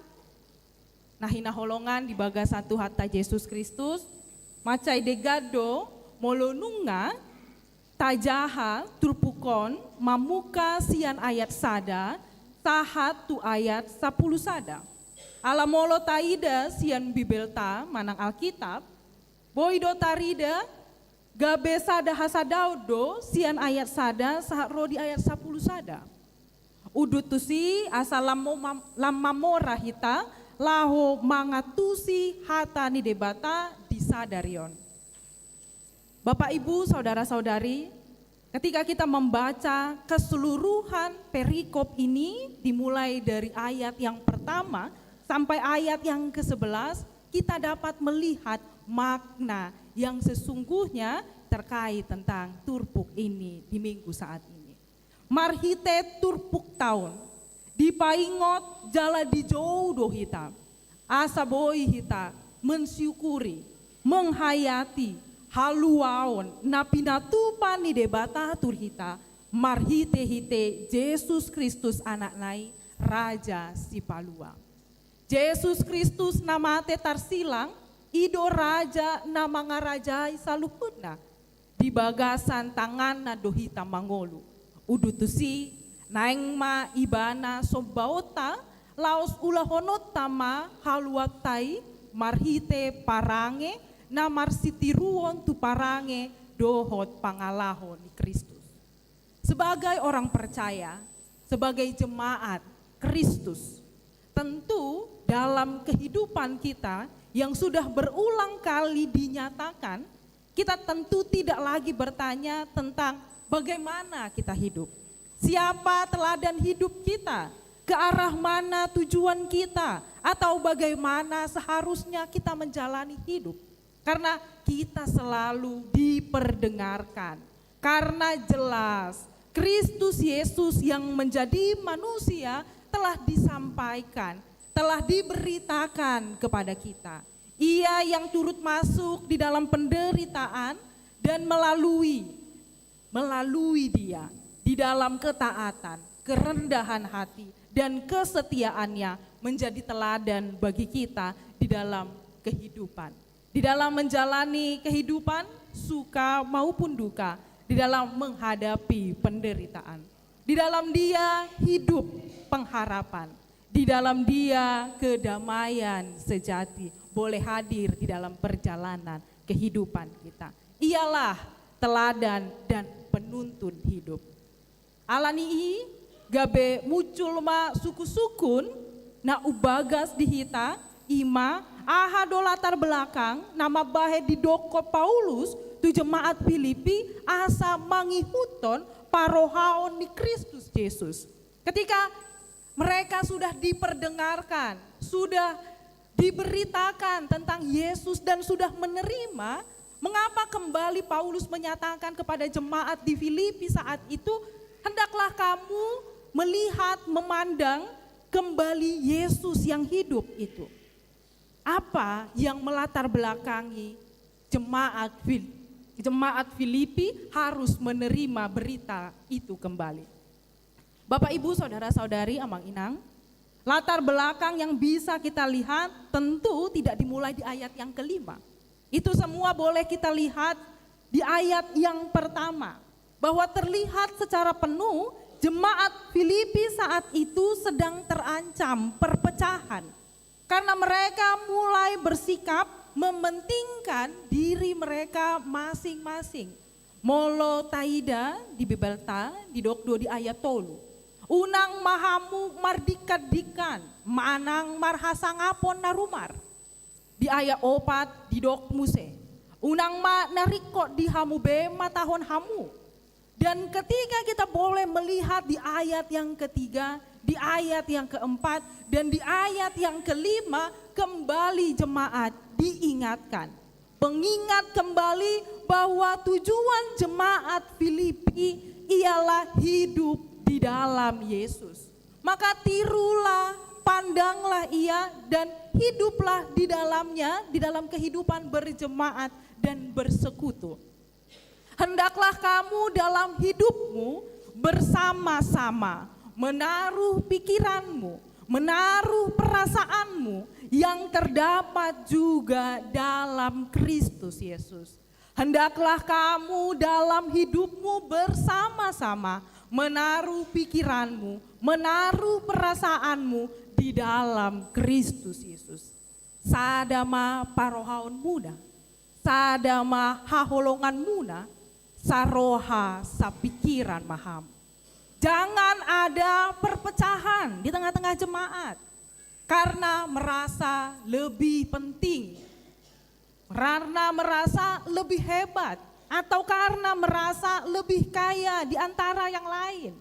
na hinaholongan di bagasan Tuhanta Jesus Kristus, mansai denggan do molo nunga tajaha turpuk on mamungka sian ayat sada sahat tu ayat sapulu sada. Ala molo taida sian Bibelta manang Alkitab, boi do tarida gabe sada hasadaon do sian ayat sada sahat ro di ayat sapulu sada. Udut tusi asa lam mo-, lam mamora hita laho mangantusi hata ni Debata di sadari on. Bapak, Ibu, saudara-saudari, ketika kita membaca keseluruhan perikop ini, dimulai dari ayat yang pertama sampai ayat yang kesebelas, kita dapat melihat makna yang sesungguhnya terkait tentang turpuk ini di minggu saat ini. Marhite turpukta on, dipaingot jala dijou do hita, asa boi hita mensyukuri, menghayati haluaon na pinatupa ni Debata tu hita, marhite-hite Jesus Kristus Anakna i, Raja Sipalua. Jesus Kristus na mate tarsilang, i do Raja na mangarajai saluhutna. Di bagasan tanganna do hita mangolu. Udut tusi, naeng ma Ibana sombaonta, laos ulahononta ma haluanta i marhite parange na marsitiruon tu parange dohot pangalaho ni Kristus. Sebagai orang percaya, sebagai jemaat Kristus, tentu dalam kehidupan kita yang sudah berulang kali dinyatakan, kita tentu tidak lagi bertanya tentang bagaimana kita hidup, siapa teladan hidup kita, ke arah mana tujuan kita, atau bagaimana seharusnya kita menjalani hidup. Karena kita selalu diperdengarkan. Karena jelas Kristus Yesus yang menjadi manusia telah disampaikan, telah diberitakan kepada kita. Ia yang turut masuk di dalam penderitaan dan melalui, melalui Dia, di dalam ketaatan, kerendahan hati, dan kesetiaannya menjadi teladan bagi kita di dalam kehidupan. Di dalam menjalani kehidupan, suka maupun duka, di dalam menghadapi penderitaan. Di dalam Dia hidup pengharapan. Di dalam Dia kedamaian sejati boleh hadir di dalam perjalanan kehidupan kita. Ialah teladan dan penuntun hidup. Alani i, gabe muncul ma sungkunsungkun na umbagas di hita, i ma, aha do latar belakang na mambahen didokkon Paulus tu jemaat Filipi asa mangihuthon parohaon ni Kristus Jesus. Ketika mereka sudah diperdengarkan, sudah diberitakan tentang Yesus dan sudah menerima, mengapa kembali Paulus menyatakan kepada jemaat di Filipi saat itu, "Hendaklah kamu melihat, memandang kembali Yesus yang hidup itu"? Apa yang melatar belakangi jemaat Fil-, jemaat Filipi harus menerima berita itu kembali? Bapak, Ibu, saudara-saudari, amang inang, latar belakang yang bisa kita lihat tentu tidak dimulai di ayat yang kelima. Itu semua boleh kita lihat di ayat yang pertama, bahwa terlihat secara penuh jemaat Filipi saat itu sedang terancam perpecahan. Karena mereka mulai bersikap mementingkan diri mereka masing-masing. Molo taida di Bibelta, didok do di ayat tolu, "Unang ma hamu mardingkandingkan manang marhasangapon na rumar." Di ayat opat didok muse, "Unang ma na ringkot di hamu be matahon hamu." Dan ketika kita boleh melihat di ayat yang ketiga, di ayat yang keempat, dan di ayat yang kelima, kembali jemaat diingatkan. Pengingat kembali bahwa tujuan jemaat Filipi ialah hidup di dalam Yesus. Maka tirulah, pandanglah Ia, dan hiduplah di dalamnya, di dalam kehidupan berjemaat dan bersekutu. Hendaklah kamu dalam hidupmu bersama-sama menaruh pikiranmu, menaruh perasaanmu yang terdapat juga dalam Kristus Yesus. Hendaklah kamu dalam hidupmu bersama-sama menaruh pikiranmu, menaruh perasaanmu di dalam Kristus Yesus. Sada ma parohaonmuna, sada ma haholonganmuna, saroha sapikiran ma hamu. Jangan ada perpecahan di tengah-tengah jemaat karena merasa lebih penting, karena merasa lebih hebat, atau karena merasa lebih kaya di antara yang lain.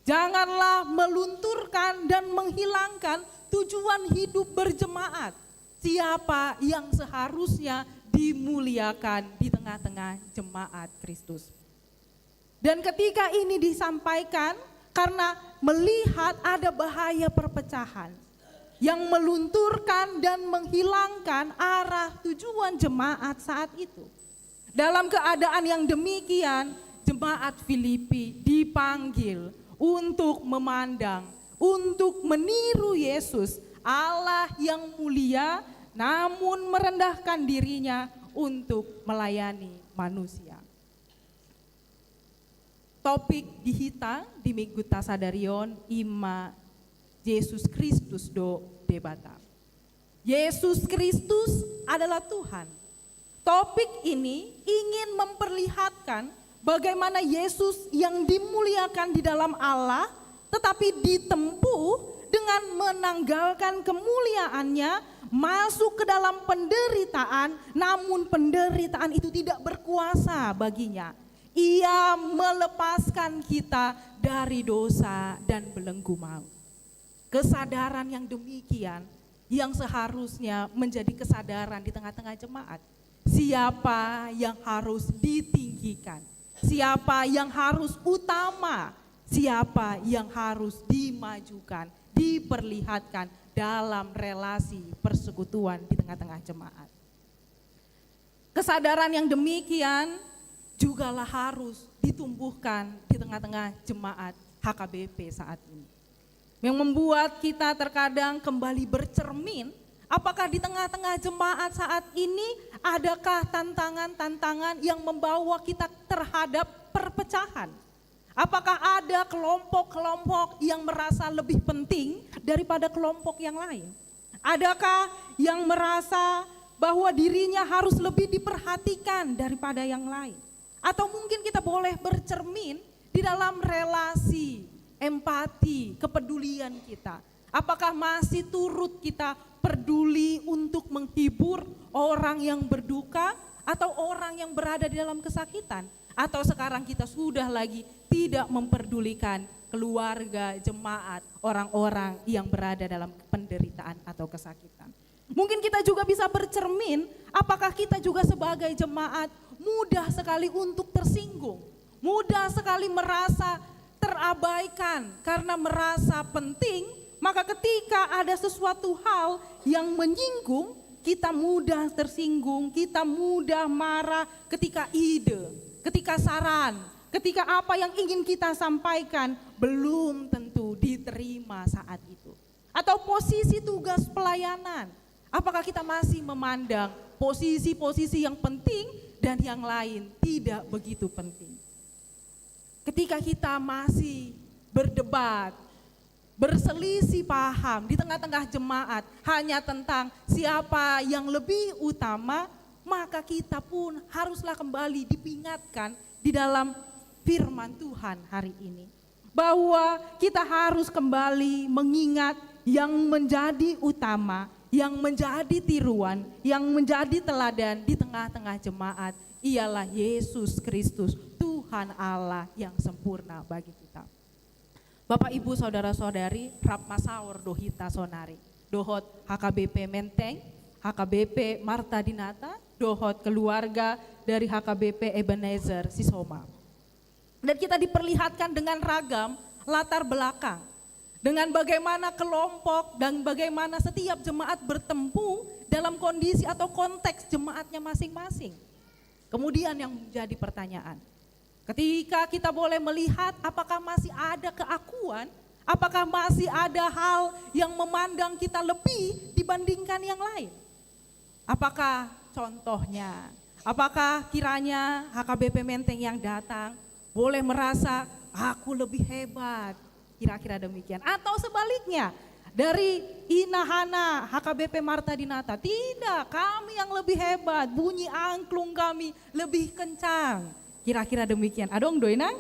Janganlah melunturkan dan menghilangkan tujuan hidup berjemaat. Siapa yang seharusnya dimuliakan di tengah-tengah jemaat Kristus? Dan ketika ini disampaikan, karena melihat ada bahaya perpecahan yang melunturkan dan menghilangkan arah tujuan jemaat saat itu. Dalam keadaan yang demikian, jemaat Filipi dipanggil untuk memandang, untuk meniru Yesus, Allah yang mulia, namun merendahkan dirinya untuk melayani manusia. Topik di hita di Minggu ta sadari on i ma Jesus Kristus do Debata. Yesus Kristus adalah Tuhan. Topik ini ingin memperlihatkan bagaimana Yesus yang dimuliakan di dalam Allah, tetapi ditempuh dengan menanggalkan kemuliaannya, masuk ke dalam penderitaan, namun penderitaan itu tidak berkuasa baginya. Ia melepaskan kita dari dosa dan belenggu maut. Kesadaran yang demikian yang seharusnya menjadi kesadaran di tengah-tengah jemaat. Siapa yang harus ditinggikan? siapa yang harus utama, siapa yang harus dimajukan, diperlihatkan dalam relasi persekutuan di tengah-tengah jemaat. Kesadaran yang demikian jugalah harus ditumbuhkan di tengah-tengah jemaat H K B P saat ini. Yang membuat kita terkadang kembali bercermin, apakah di tengah-tengah jemaat saat ini adakah tantangan-tantangan yang membawa kita terhadap perpecahan? Apakah ada kelompok-kelompok yang merasa lebih penting daripada kelompok yang lain? Adakah yang merasa bahwa dirinya harus lebih diperhatikan daripada yang lain? Atau mungkin kita boleh bercermin di dalam relasi, empati, kepedulian kita. Apakah masih turut kita peduli untuk menghibur orang yang berduka atau orang yang berada di dalam kesakitan? Atau sekarang kita sudah lagi tidak memperdulikan keluarga, jemaat, orang-orang yang berada dalam penderitaan atau kesakitan? Mungkin kita juga bisa bercermin, apakah kita juga sebagai jemaat mudah sekali untuk tersinggung, mudah sekali merasa terabaikan karena merasa penting, maka ketika ada sesuatu hal yang menyinggung, kita mudah tersinggung, kita mudah marah ketika ide, ketika saran, ketika apa yang ingin kita sampaikan belum tentu diterima saat itu. Atau posisi tugas pelayanan, apakah kita masih memandang posisi-posisi yang penting dan yang lain tidak begitu penting? Ketika kita masih berdebat, berselisih paham di tengah-tengah jemaat hanya tentang siapa yang lebih utama, maka kita pun haruslah kembali diperingatkan di dalam firman Tuhan hari ini, bahwa kita harus kembali mengingat yang menjadi utama, yang menjadi tiruan, yang menjadi teladan di tengah-tengah jemaat ialah Yesus Kristus, Tuhan Allah yang sempurna bagi kita. Bapak, Ibu, saudara-saudari, rap masaor do hita saonari dohot H K B P Menteng, H K B P Marta Dinata, dohot keluarga dari H K B P Ebenezer Sisoma. Dan kita diperlihatkan dengan ragam latar belakang, dengan bagaimana kelompok dan bagaimana setiap jemaat bertemu dalam kondisi atau konteks jemaatnya masing-masing. Kemudian yang menjadi pertanyaan, ketika kita boleh melihat apakah masih ada keakuan, apakah masih ada hal yang memandang kita lebih dibandingkan yang lain? Apakah contohnya, apakah kiranya H K B P Menteng yang datang boleh merasa, "Aku lebih hebat"? Kira-kira demikian. Atau sebaliknya, dari Ina Hana, H K B P Marta Dinata, "Tidak, kami yang lebih hebat, bunyi angklung kami lebih kencang." Kira-kira demikian. Adong do, Inang?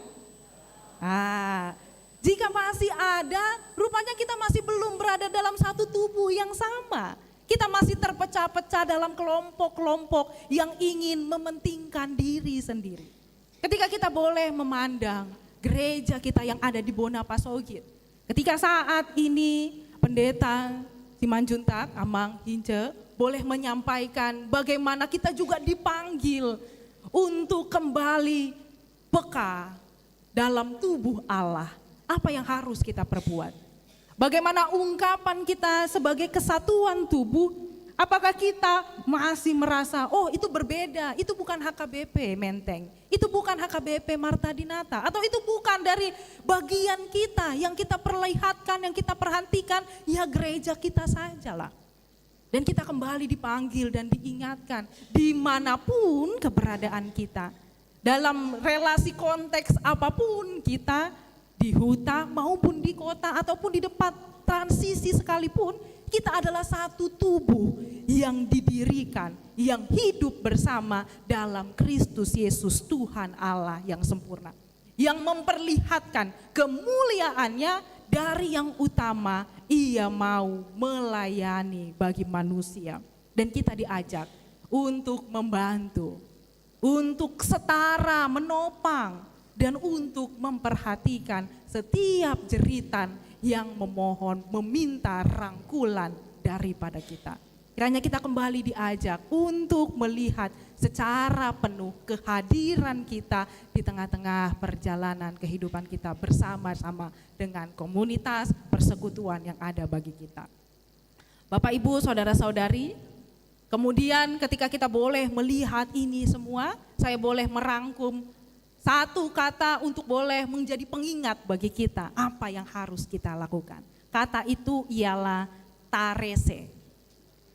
Ah, jika masih ada, rupanya kita masih belum berada dalam satu tubuh yang sama. Kita masih terpecah-pecah dalam kelompok-kelompok yang ingin mementingkan diri sendiri. Ketika kita boleh memandang gereja kita yang ada di Bona Pasogit, ketika saat ini Pendeta Simanjuntak, Amang Hince, boleh menyampaikan bagaimana kita juga dipanggil untuk kembali peka dalam tubuh Allah. Apa yang harus kita perbuat? Bagaimana ungkapan kita sebagai kesatuan tubuh? Apakah kita masih merasa, "Oh, itu berbeda, itu bukan H K B P Menteng, itu bukan H K B P Marta Dinata, atau itu bukan dari bagian kita yang kita perlihatkan, yang kita perhatikan, ya gereja kita sajalah"? Dan kita kembali dipanggil dan diingatkan dimanapun keberadaan kita, dalam relasi konteks apapun kita, di huta maupun di kota ataupun di tempat transisi sekalipun, kita adalah satu tubuh yang didirikan, yang hidup bersama dalam Kristus Yesus, Tuhan Allah yang sempurna, yang memperlihatkan kemuliaannya dari yang utama, ia mau melayani bagi manusia. Dan kita diajak untuk membantu, untuk setara, menopang, dan untuk memperhatikan setiap jeritan yang memohon, meminta rangkulan daripada kita. Kiranya kita kembali diajak untuk melihat secara penuh kehadiran kita di tengah-tengah perjalanan kehidupan kita bersama-sama dengan komunitas persekutuan yang ada bagi kita. Bapak, Ibu, saudara-saudari, kemudian ketika kita boleh melihat ini semua, saya boleh merangkum satu kata untuk boleh menjadi pengingat bagi kita apa yang harus kita lakukan. Kata itu ialah tarese.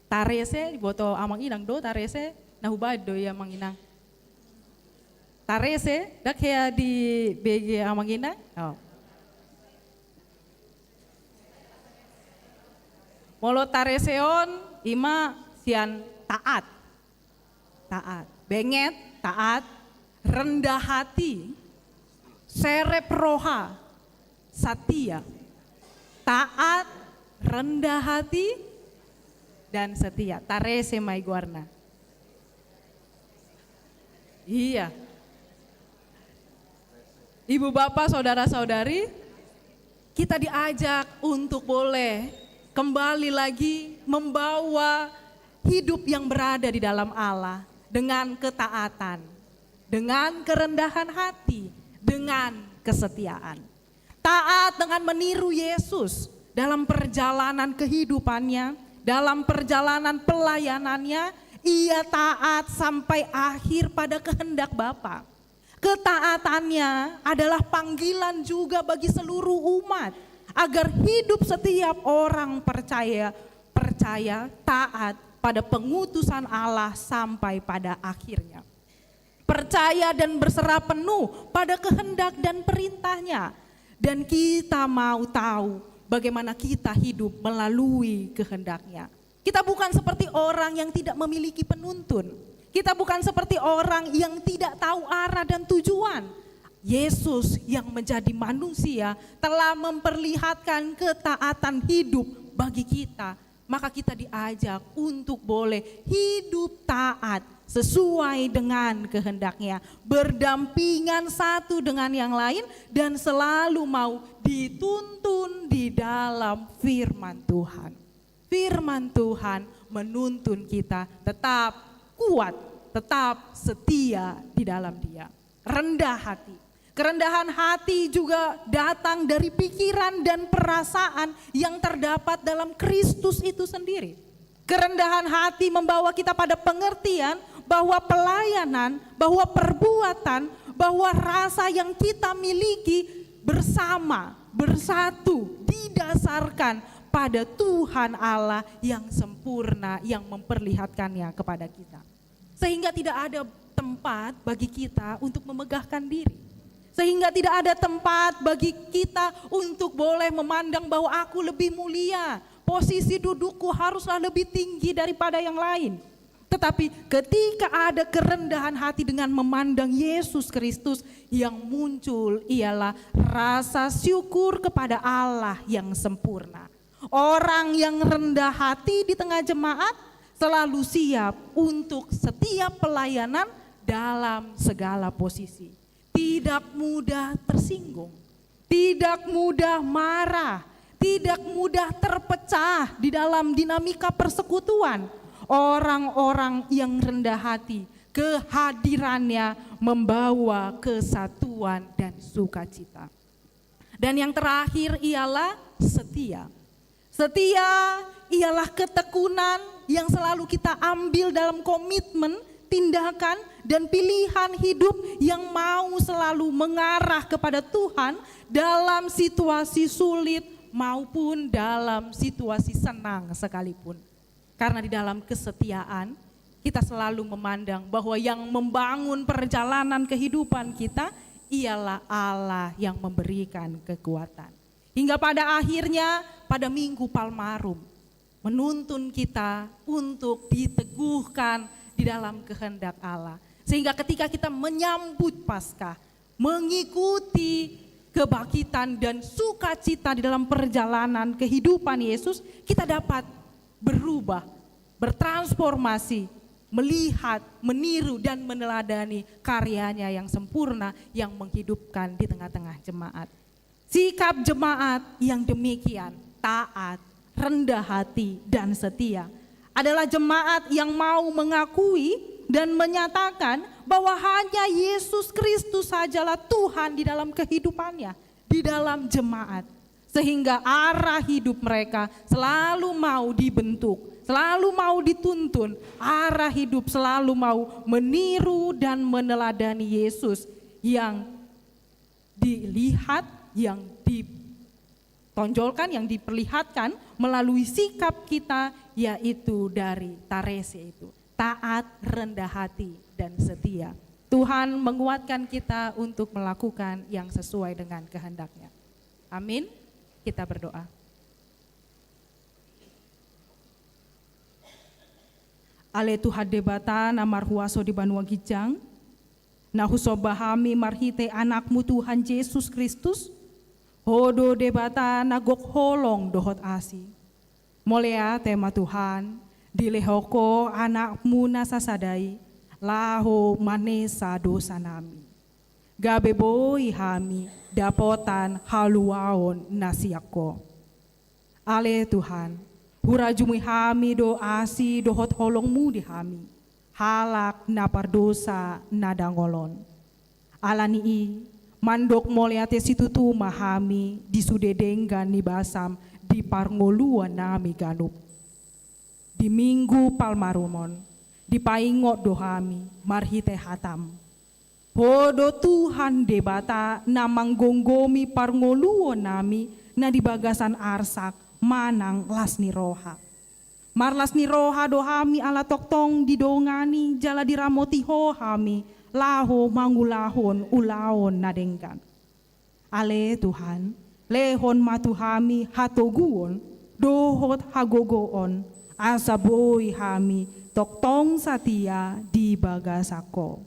Tarese, diboto amang inang do, tarese, na hubaen do i amang inang. Tarese, ndang hea dibege amang inang? Oh. Molo tarese on, ima sian taat. Taat. Benget, taat. Rendah hati. Serep roha. Satia. Taat, rendah hati, dan setia. Tarese ma i goarna. Iya. Ibu, Bapak, saudara-saudari, kita diajak untuk boleh kembali lagi membawa hidup yang berada di dalam Allah dengan ketaatan, dengan kerendahan hati, dengan kesetiaan. Taat dengan meniru Yesus dalam perjalanan kehidupannya, dalam perjalanan pelayanannya, ia taat sampai akhir pada kehendak Bapa. Ketaatannya adalah panggilan juga bagi seluruh umat, agar hidup setiap orang percaya, percaya, taat pada pengutusan Allah sampai pada akhirnya. Percaya dan berserah penuh pada kehendak dan perintahnya. Dan kita mau tahu bagaimana kita hidup melalui kehendaknya. Kita bukan seperti orang yang tidak memiliki penuntun. Kita bukan seperti orang yang tidak tahu arah dan tujuan. Yesus yang menjadi manusia telah memperlihatkan ketaatan hidup bagi kita. Maka kita diajak untuk boleh hidup taat sesuai dengan kehendaknya, berdampingan satu dengan yang lain, dan selalu mau dituntun di dalam firman Tuhan. Firman Tuhan menuntun kita tetap kuat, tetap setia di dalam Dia. Rendah hati. Kerendahan hati juga datang dari pikiran dan perasaan yang terdapat dalam Kristus itu sendiri. Kerendahan hati membawa kita pada pengertian bahwa pelayanan, bahwa perbuatan, bahwa rasa yang kita miliki bersama, bersatu, didasarkan pada Tuhan Allah yang sempurna, yang memperlihatkannya kepada kita. Sehingga tidak ada tempat bagi kita untuk memegahkan diri. Sehingga tidak ada tempat bagi kita untuk boleh memandang bahwa aku lebih mulia, posisi dudukku haruslah lebih tinggi daripada yang lain. Tetapi ketika ada kerendahan hati dengan memandang Yesus Kristus, yang muncul ialah rasa syukur kepada Allah yang sempurna. Orang yang rendah hati di tengah jemaat selalu siap untuk setiap pelayanan dalam segala posisi. Tidak mudah tersinggung, tidak mudah marah, tidak mudah terpecah di dalam dinamika persekutuan. Orang-orang yang rendah hati, kehadirannya membawa kesatuan dan sukacita. Dan yang terakhir ialah setia. Setia ialah ketekunan yang selalu kita ambil dalam komitmen, tindakan, dan pilihan hidup yang mau selalu mengarah kepada Tuhan dalam situasi sulit maupun dalam situasi senang sekalipun. Karena di dalam kesetiaan, kita selalu memandang bahwa yang membangun perjalanan kehidupan kita ialah Allah yang memberikan kekuatan. Hingga pada akhirnya, pada Minggu Palmarum, menuntun kita untuk diteguhkan di dalam kehendak Allah. Sehingga ketika kita menyambut Paskah, mengikuti kebangkitan dan sukacita di dalam perjalanan kehidupan Yesus, kita dapat berubah, bertransformasi, melihat, meniru, dan meneladani karya-Nya yang sempurna yang menghidupkan di tengah-tengah jemaat. Sikap jemaat yang demikian taat, rendah hati, dan setia adalah jemaat yang mau mengakui dan menyatakan bahwa hanya Yesus Kristus sajalah Tuhan di dalam kehidupannya, di dalam jemaat. Sehingga arah hidup mereka selalu mau dibentuk, selalu mau dituntun, arah hidup selalu mau meniru dan meneladani Yesus yang dilihat, yang ditonjolkan, yang diperlihatkan melalui sikap kita, yaitu dari tarese itu, taat, rendah hati, dan setia. Tuhan menguatkan kita untuk melakukan yang sesuai dengan kehendak-Nya. Amin. Kita berdoa. Ale Tuhan Debata na marhuaso di banua ginjang, na husomba hami marhite Anak-Mu Tuhan Jesus Kristus, Ho do Debata na gok holong dohot asi. Mauliate ma Tuhan, dilehon Ho Anak-Mu na sasada i, laho manesa dosanami. Gabe boi hami dapotan haluaon na sian Ho. Ale Tuhan, hurajumi hami do asi dohot holong-Mu di hami, halak na pardosa na dangol on. Ala ni i, mandok mauliate situtu ma hami di sude denggan ni basam di parngoluonnami ganup. Di Minggu Palmarum on, dipaingot do hami marhite hata-M. Ho do Tuhan Debata na manggomgomi parngoluonnami na di bagasan arsak manang las ni roha. Marlas ni roha do hami ala tongtong didongani jala diramoti Ho hami laho mangulahon ulaon na denggan. Ale Tuhan, lehon ma tu hami hatoguon dohot hagogoon, asa boi hami tongtong satia di bagasan Ho.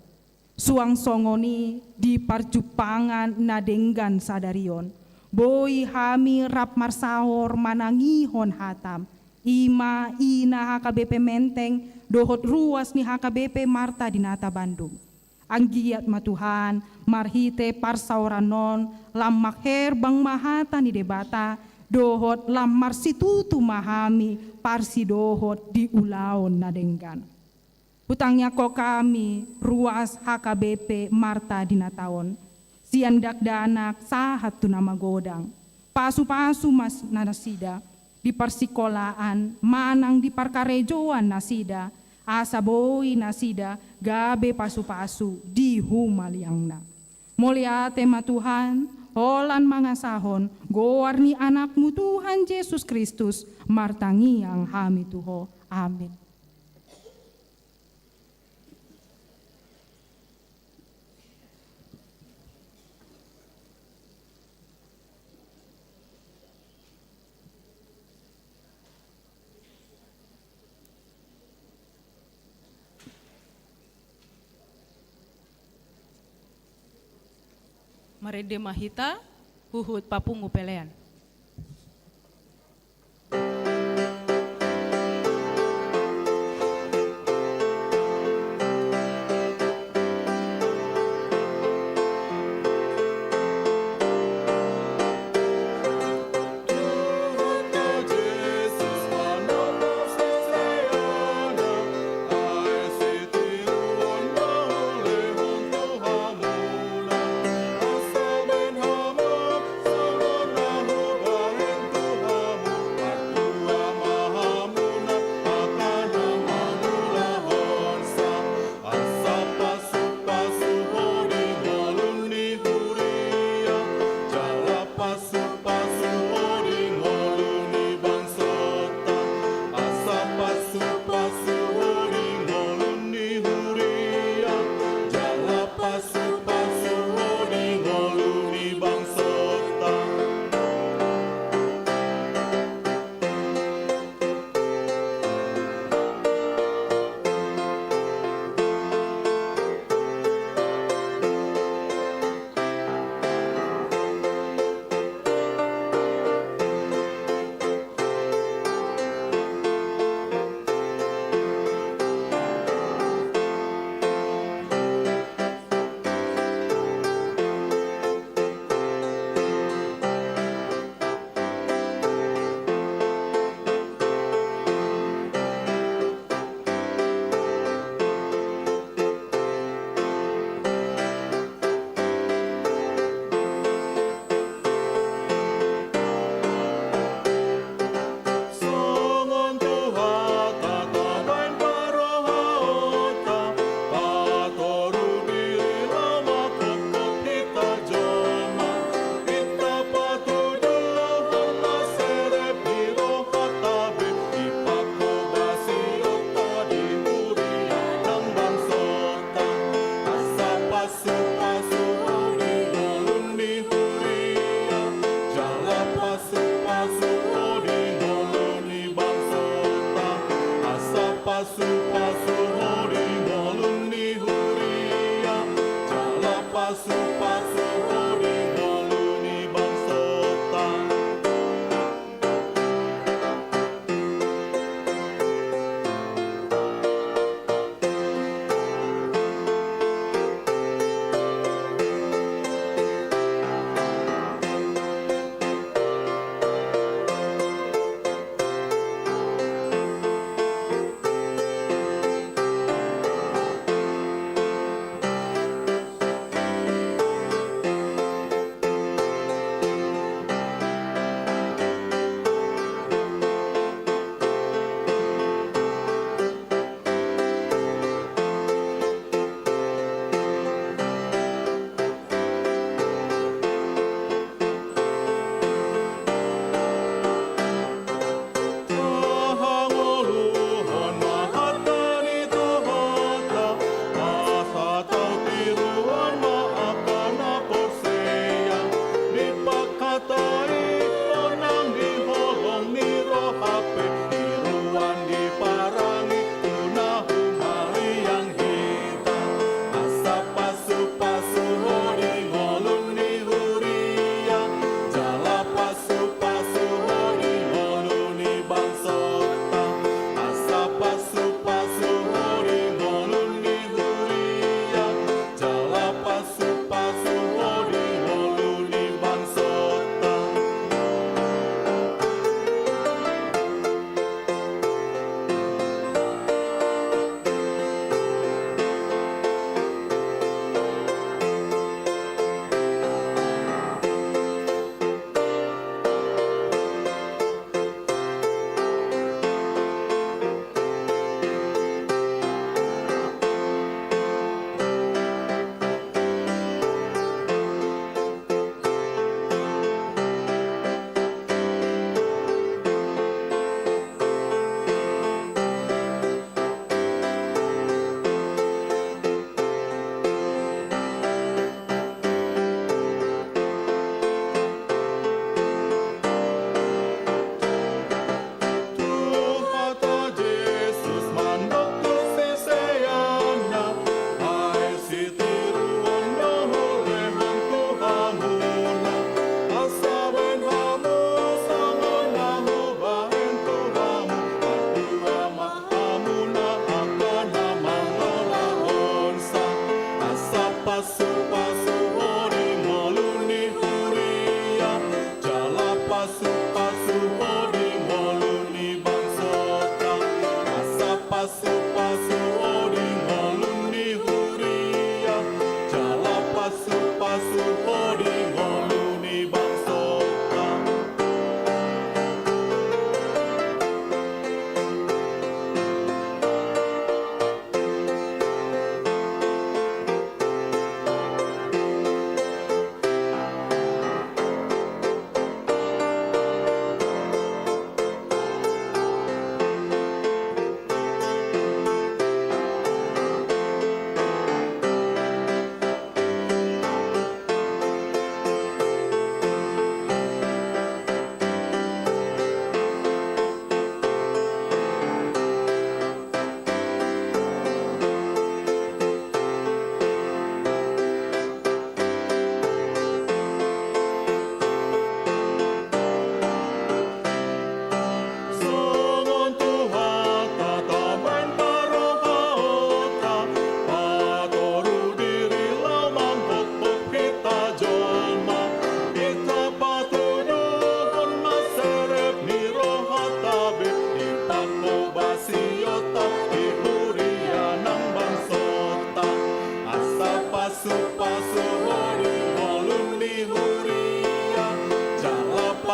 Suang songon i di parjumpangan na denggan sadari on, boi hami rap marsaor manangihon hata-M, i ma ina H K B P Menteng dohot ruas ni H K B P Marta Dinata Bandung. Anggiat ma Tuhan, marhite parsaoran on, lam mangherbang ma hata ni Debata, dohot lam marsitutu ma hami parsidohot di ulaon na denggan. Hutangiangkon hami ruas H K B P Marta Dinata on, sian dakdanak sahat tu na magodang. Pasupasu ma nasida di parsikolaan manang di parkarejoan nasida, asa boi nasida gabe pasupasu di humaliangna. Mauliate ma Tuhan, holan mangasahon goar ni Anak-Mu Tuhan Jesus Kristus, martangiang hami tu Ho. Amin. Marende ma hita, huhut papungu pelean.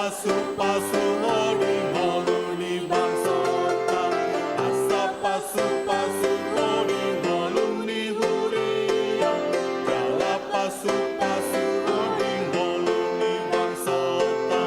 Pasu-pasu ho di ngolu ni bangsonta, asa pasu-pasu ho di ngolu ni huria, jala pasu-pasu ho di ngolu ni bangsonta.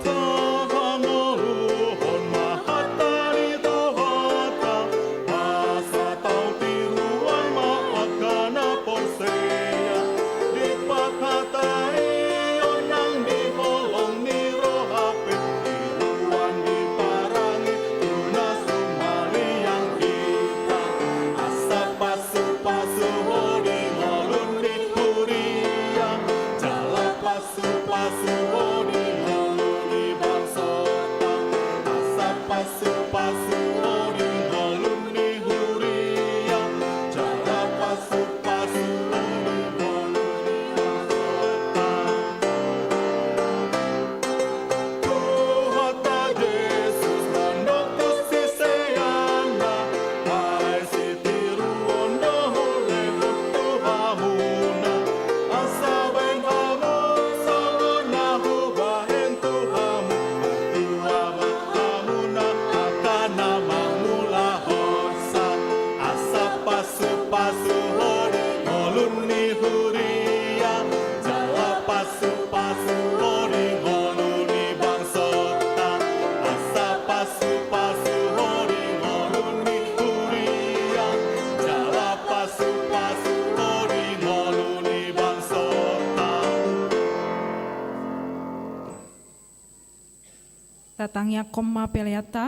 Tahangoluhon ma hata ni Tuhanta, asa tau tiruan ma angka na porsea. Dipanghataion nang di holong ni roha pe, tiruan diparange tu na sumaliang hita. Asa pasu-pasu ho di ngolu ni huria, jala pasu-pasu ho di ngolu ni bangsonta. Asa pasu-pasu ho di ngolu ni huria, jala pasu-pasu ho di ngolu ni bangsonta. Tuhanta Jesus mandok tu siseanna, ai sitiruon do hulehon tu hamuna, asa baen hamu songon na hubahen tu hamu, martua ma hamuna angka na mangulahonsa. Asa pasu-pasu ho di ngolu ni huria, jala pasu-pasu ho di ngolu ni bangsonta. Asa pasu-pasu ho di ngolu ni huria, jala pasu-pasu ho di ngolu ni bangsonta. Tatangiangkon ma peleanta.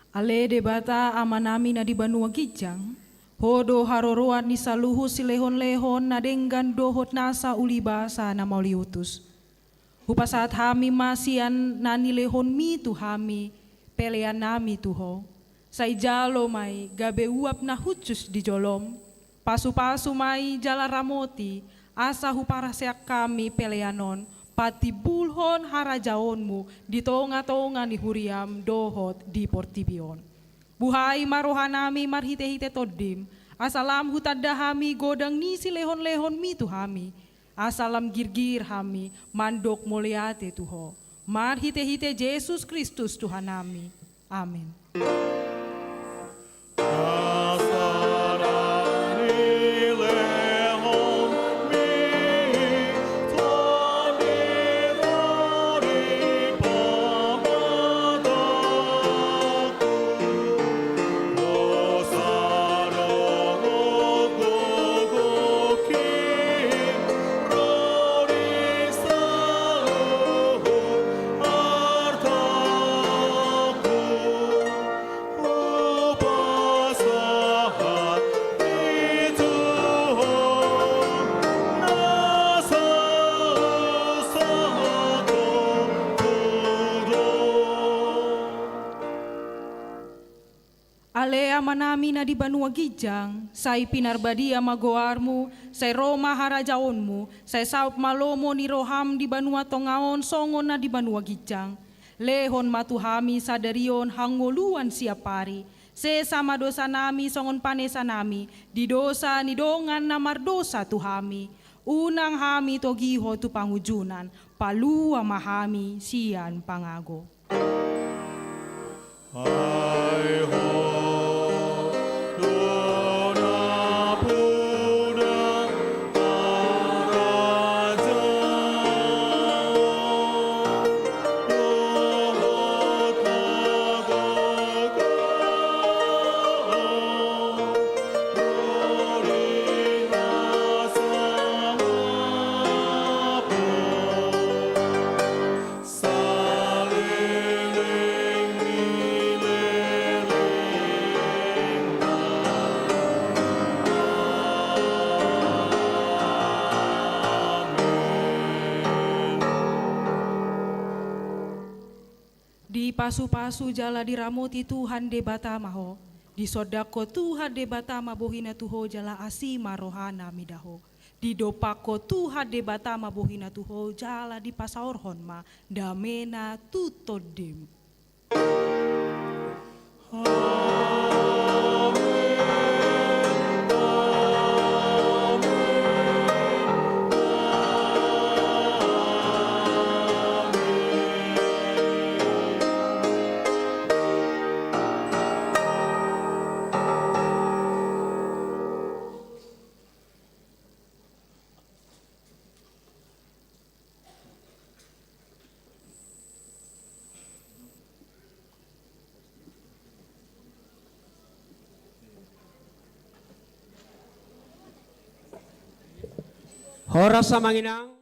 Ale Debata Amanami na di banua ginjang, Ho do haroroan ni saluhut silehon-lehon na denggan dohot nasa uli basa na mauliutus. Hupasahat hami ma sian na nilehonMi tu hami, peleannami tu Ho. Sai jalo ma i gabe uap na hushus di joloM, pasu-pasu ma i jala ramoti, asa huparaseak hami pelean on patimbulhon harajaonMu di tonga-tonga ni huriaM dohot di portibi on. Buhai ma rohanami marhite-hite TondiM, asa lam hutanda hami godang ni silehon-lehonMi tu hami, asa lam girgir hami mandok mauliate tu Ho. Marhite-hite Jesus Kristus Tuhanami. Amen. Ale Amanami na di banua ginjang, sai pinarbadia ma goarMu, sai ro ma harajaonMu, sai saut ma lomo ni rohaM di banua tonga on songon na di banua ginjang. Lehon ma tu hami sadari on hangoluan siapari. Sesa ma dosanami songon panesanami di dosa ni dongan na mardosa tu hami. Unang hami togihon tu pangunjunan, palua ma hami sian pangago. Ai Ho do nampuna harajaon dohot hagogoon. Ro di na sahat Dipasupasu jala diramoti Tuhan Debata ma ho. Disondangkon Tuhan Debata ma bohina tu ho jala asi ma rohana mida ho. Didompakkon Tuhan Debata ma bohina tu ho jala dipasaorhon ma damena tu tondim. Horas amang inang,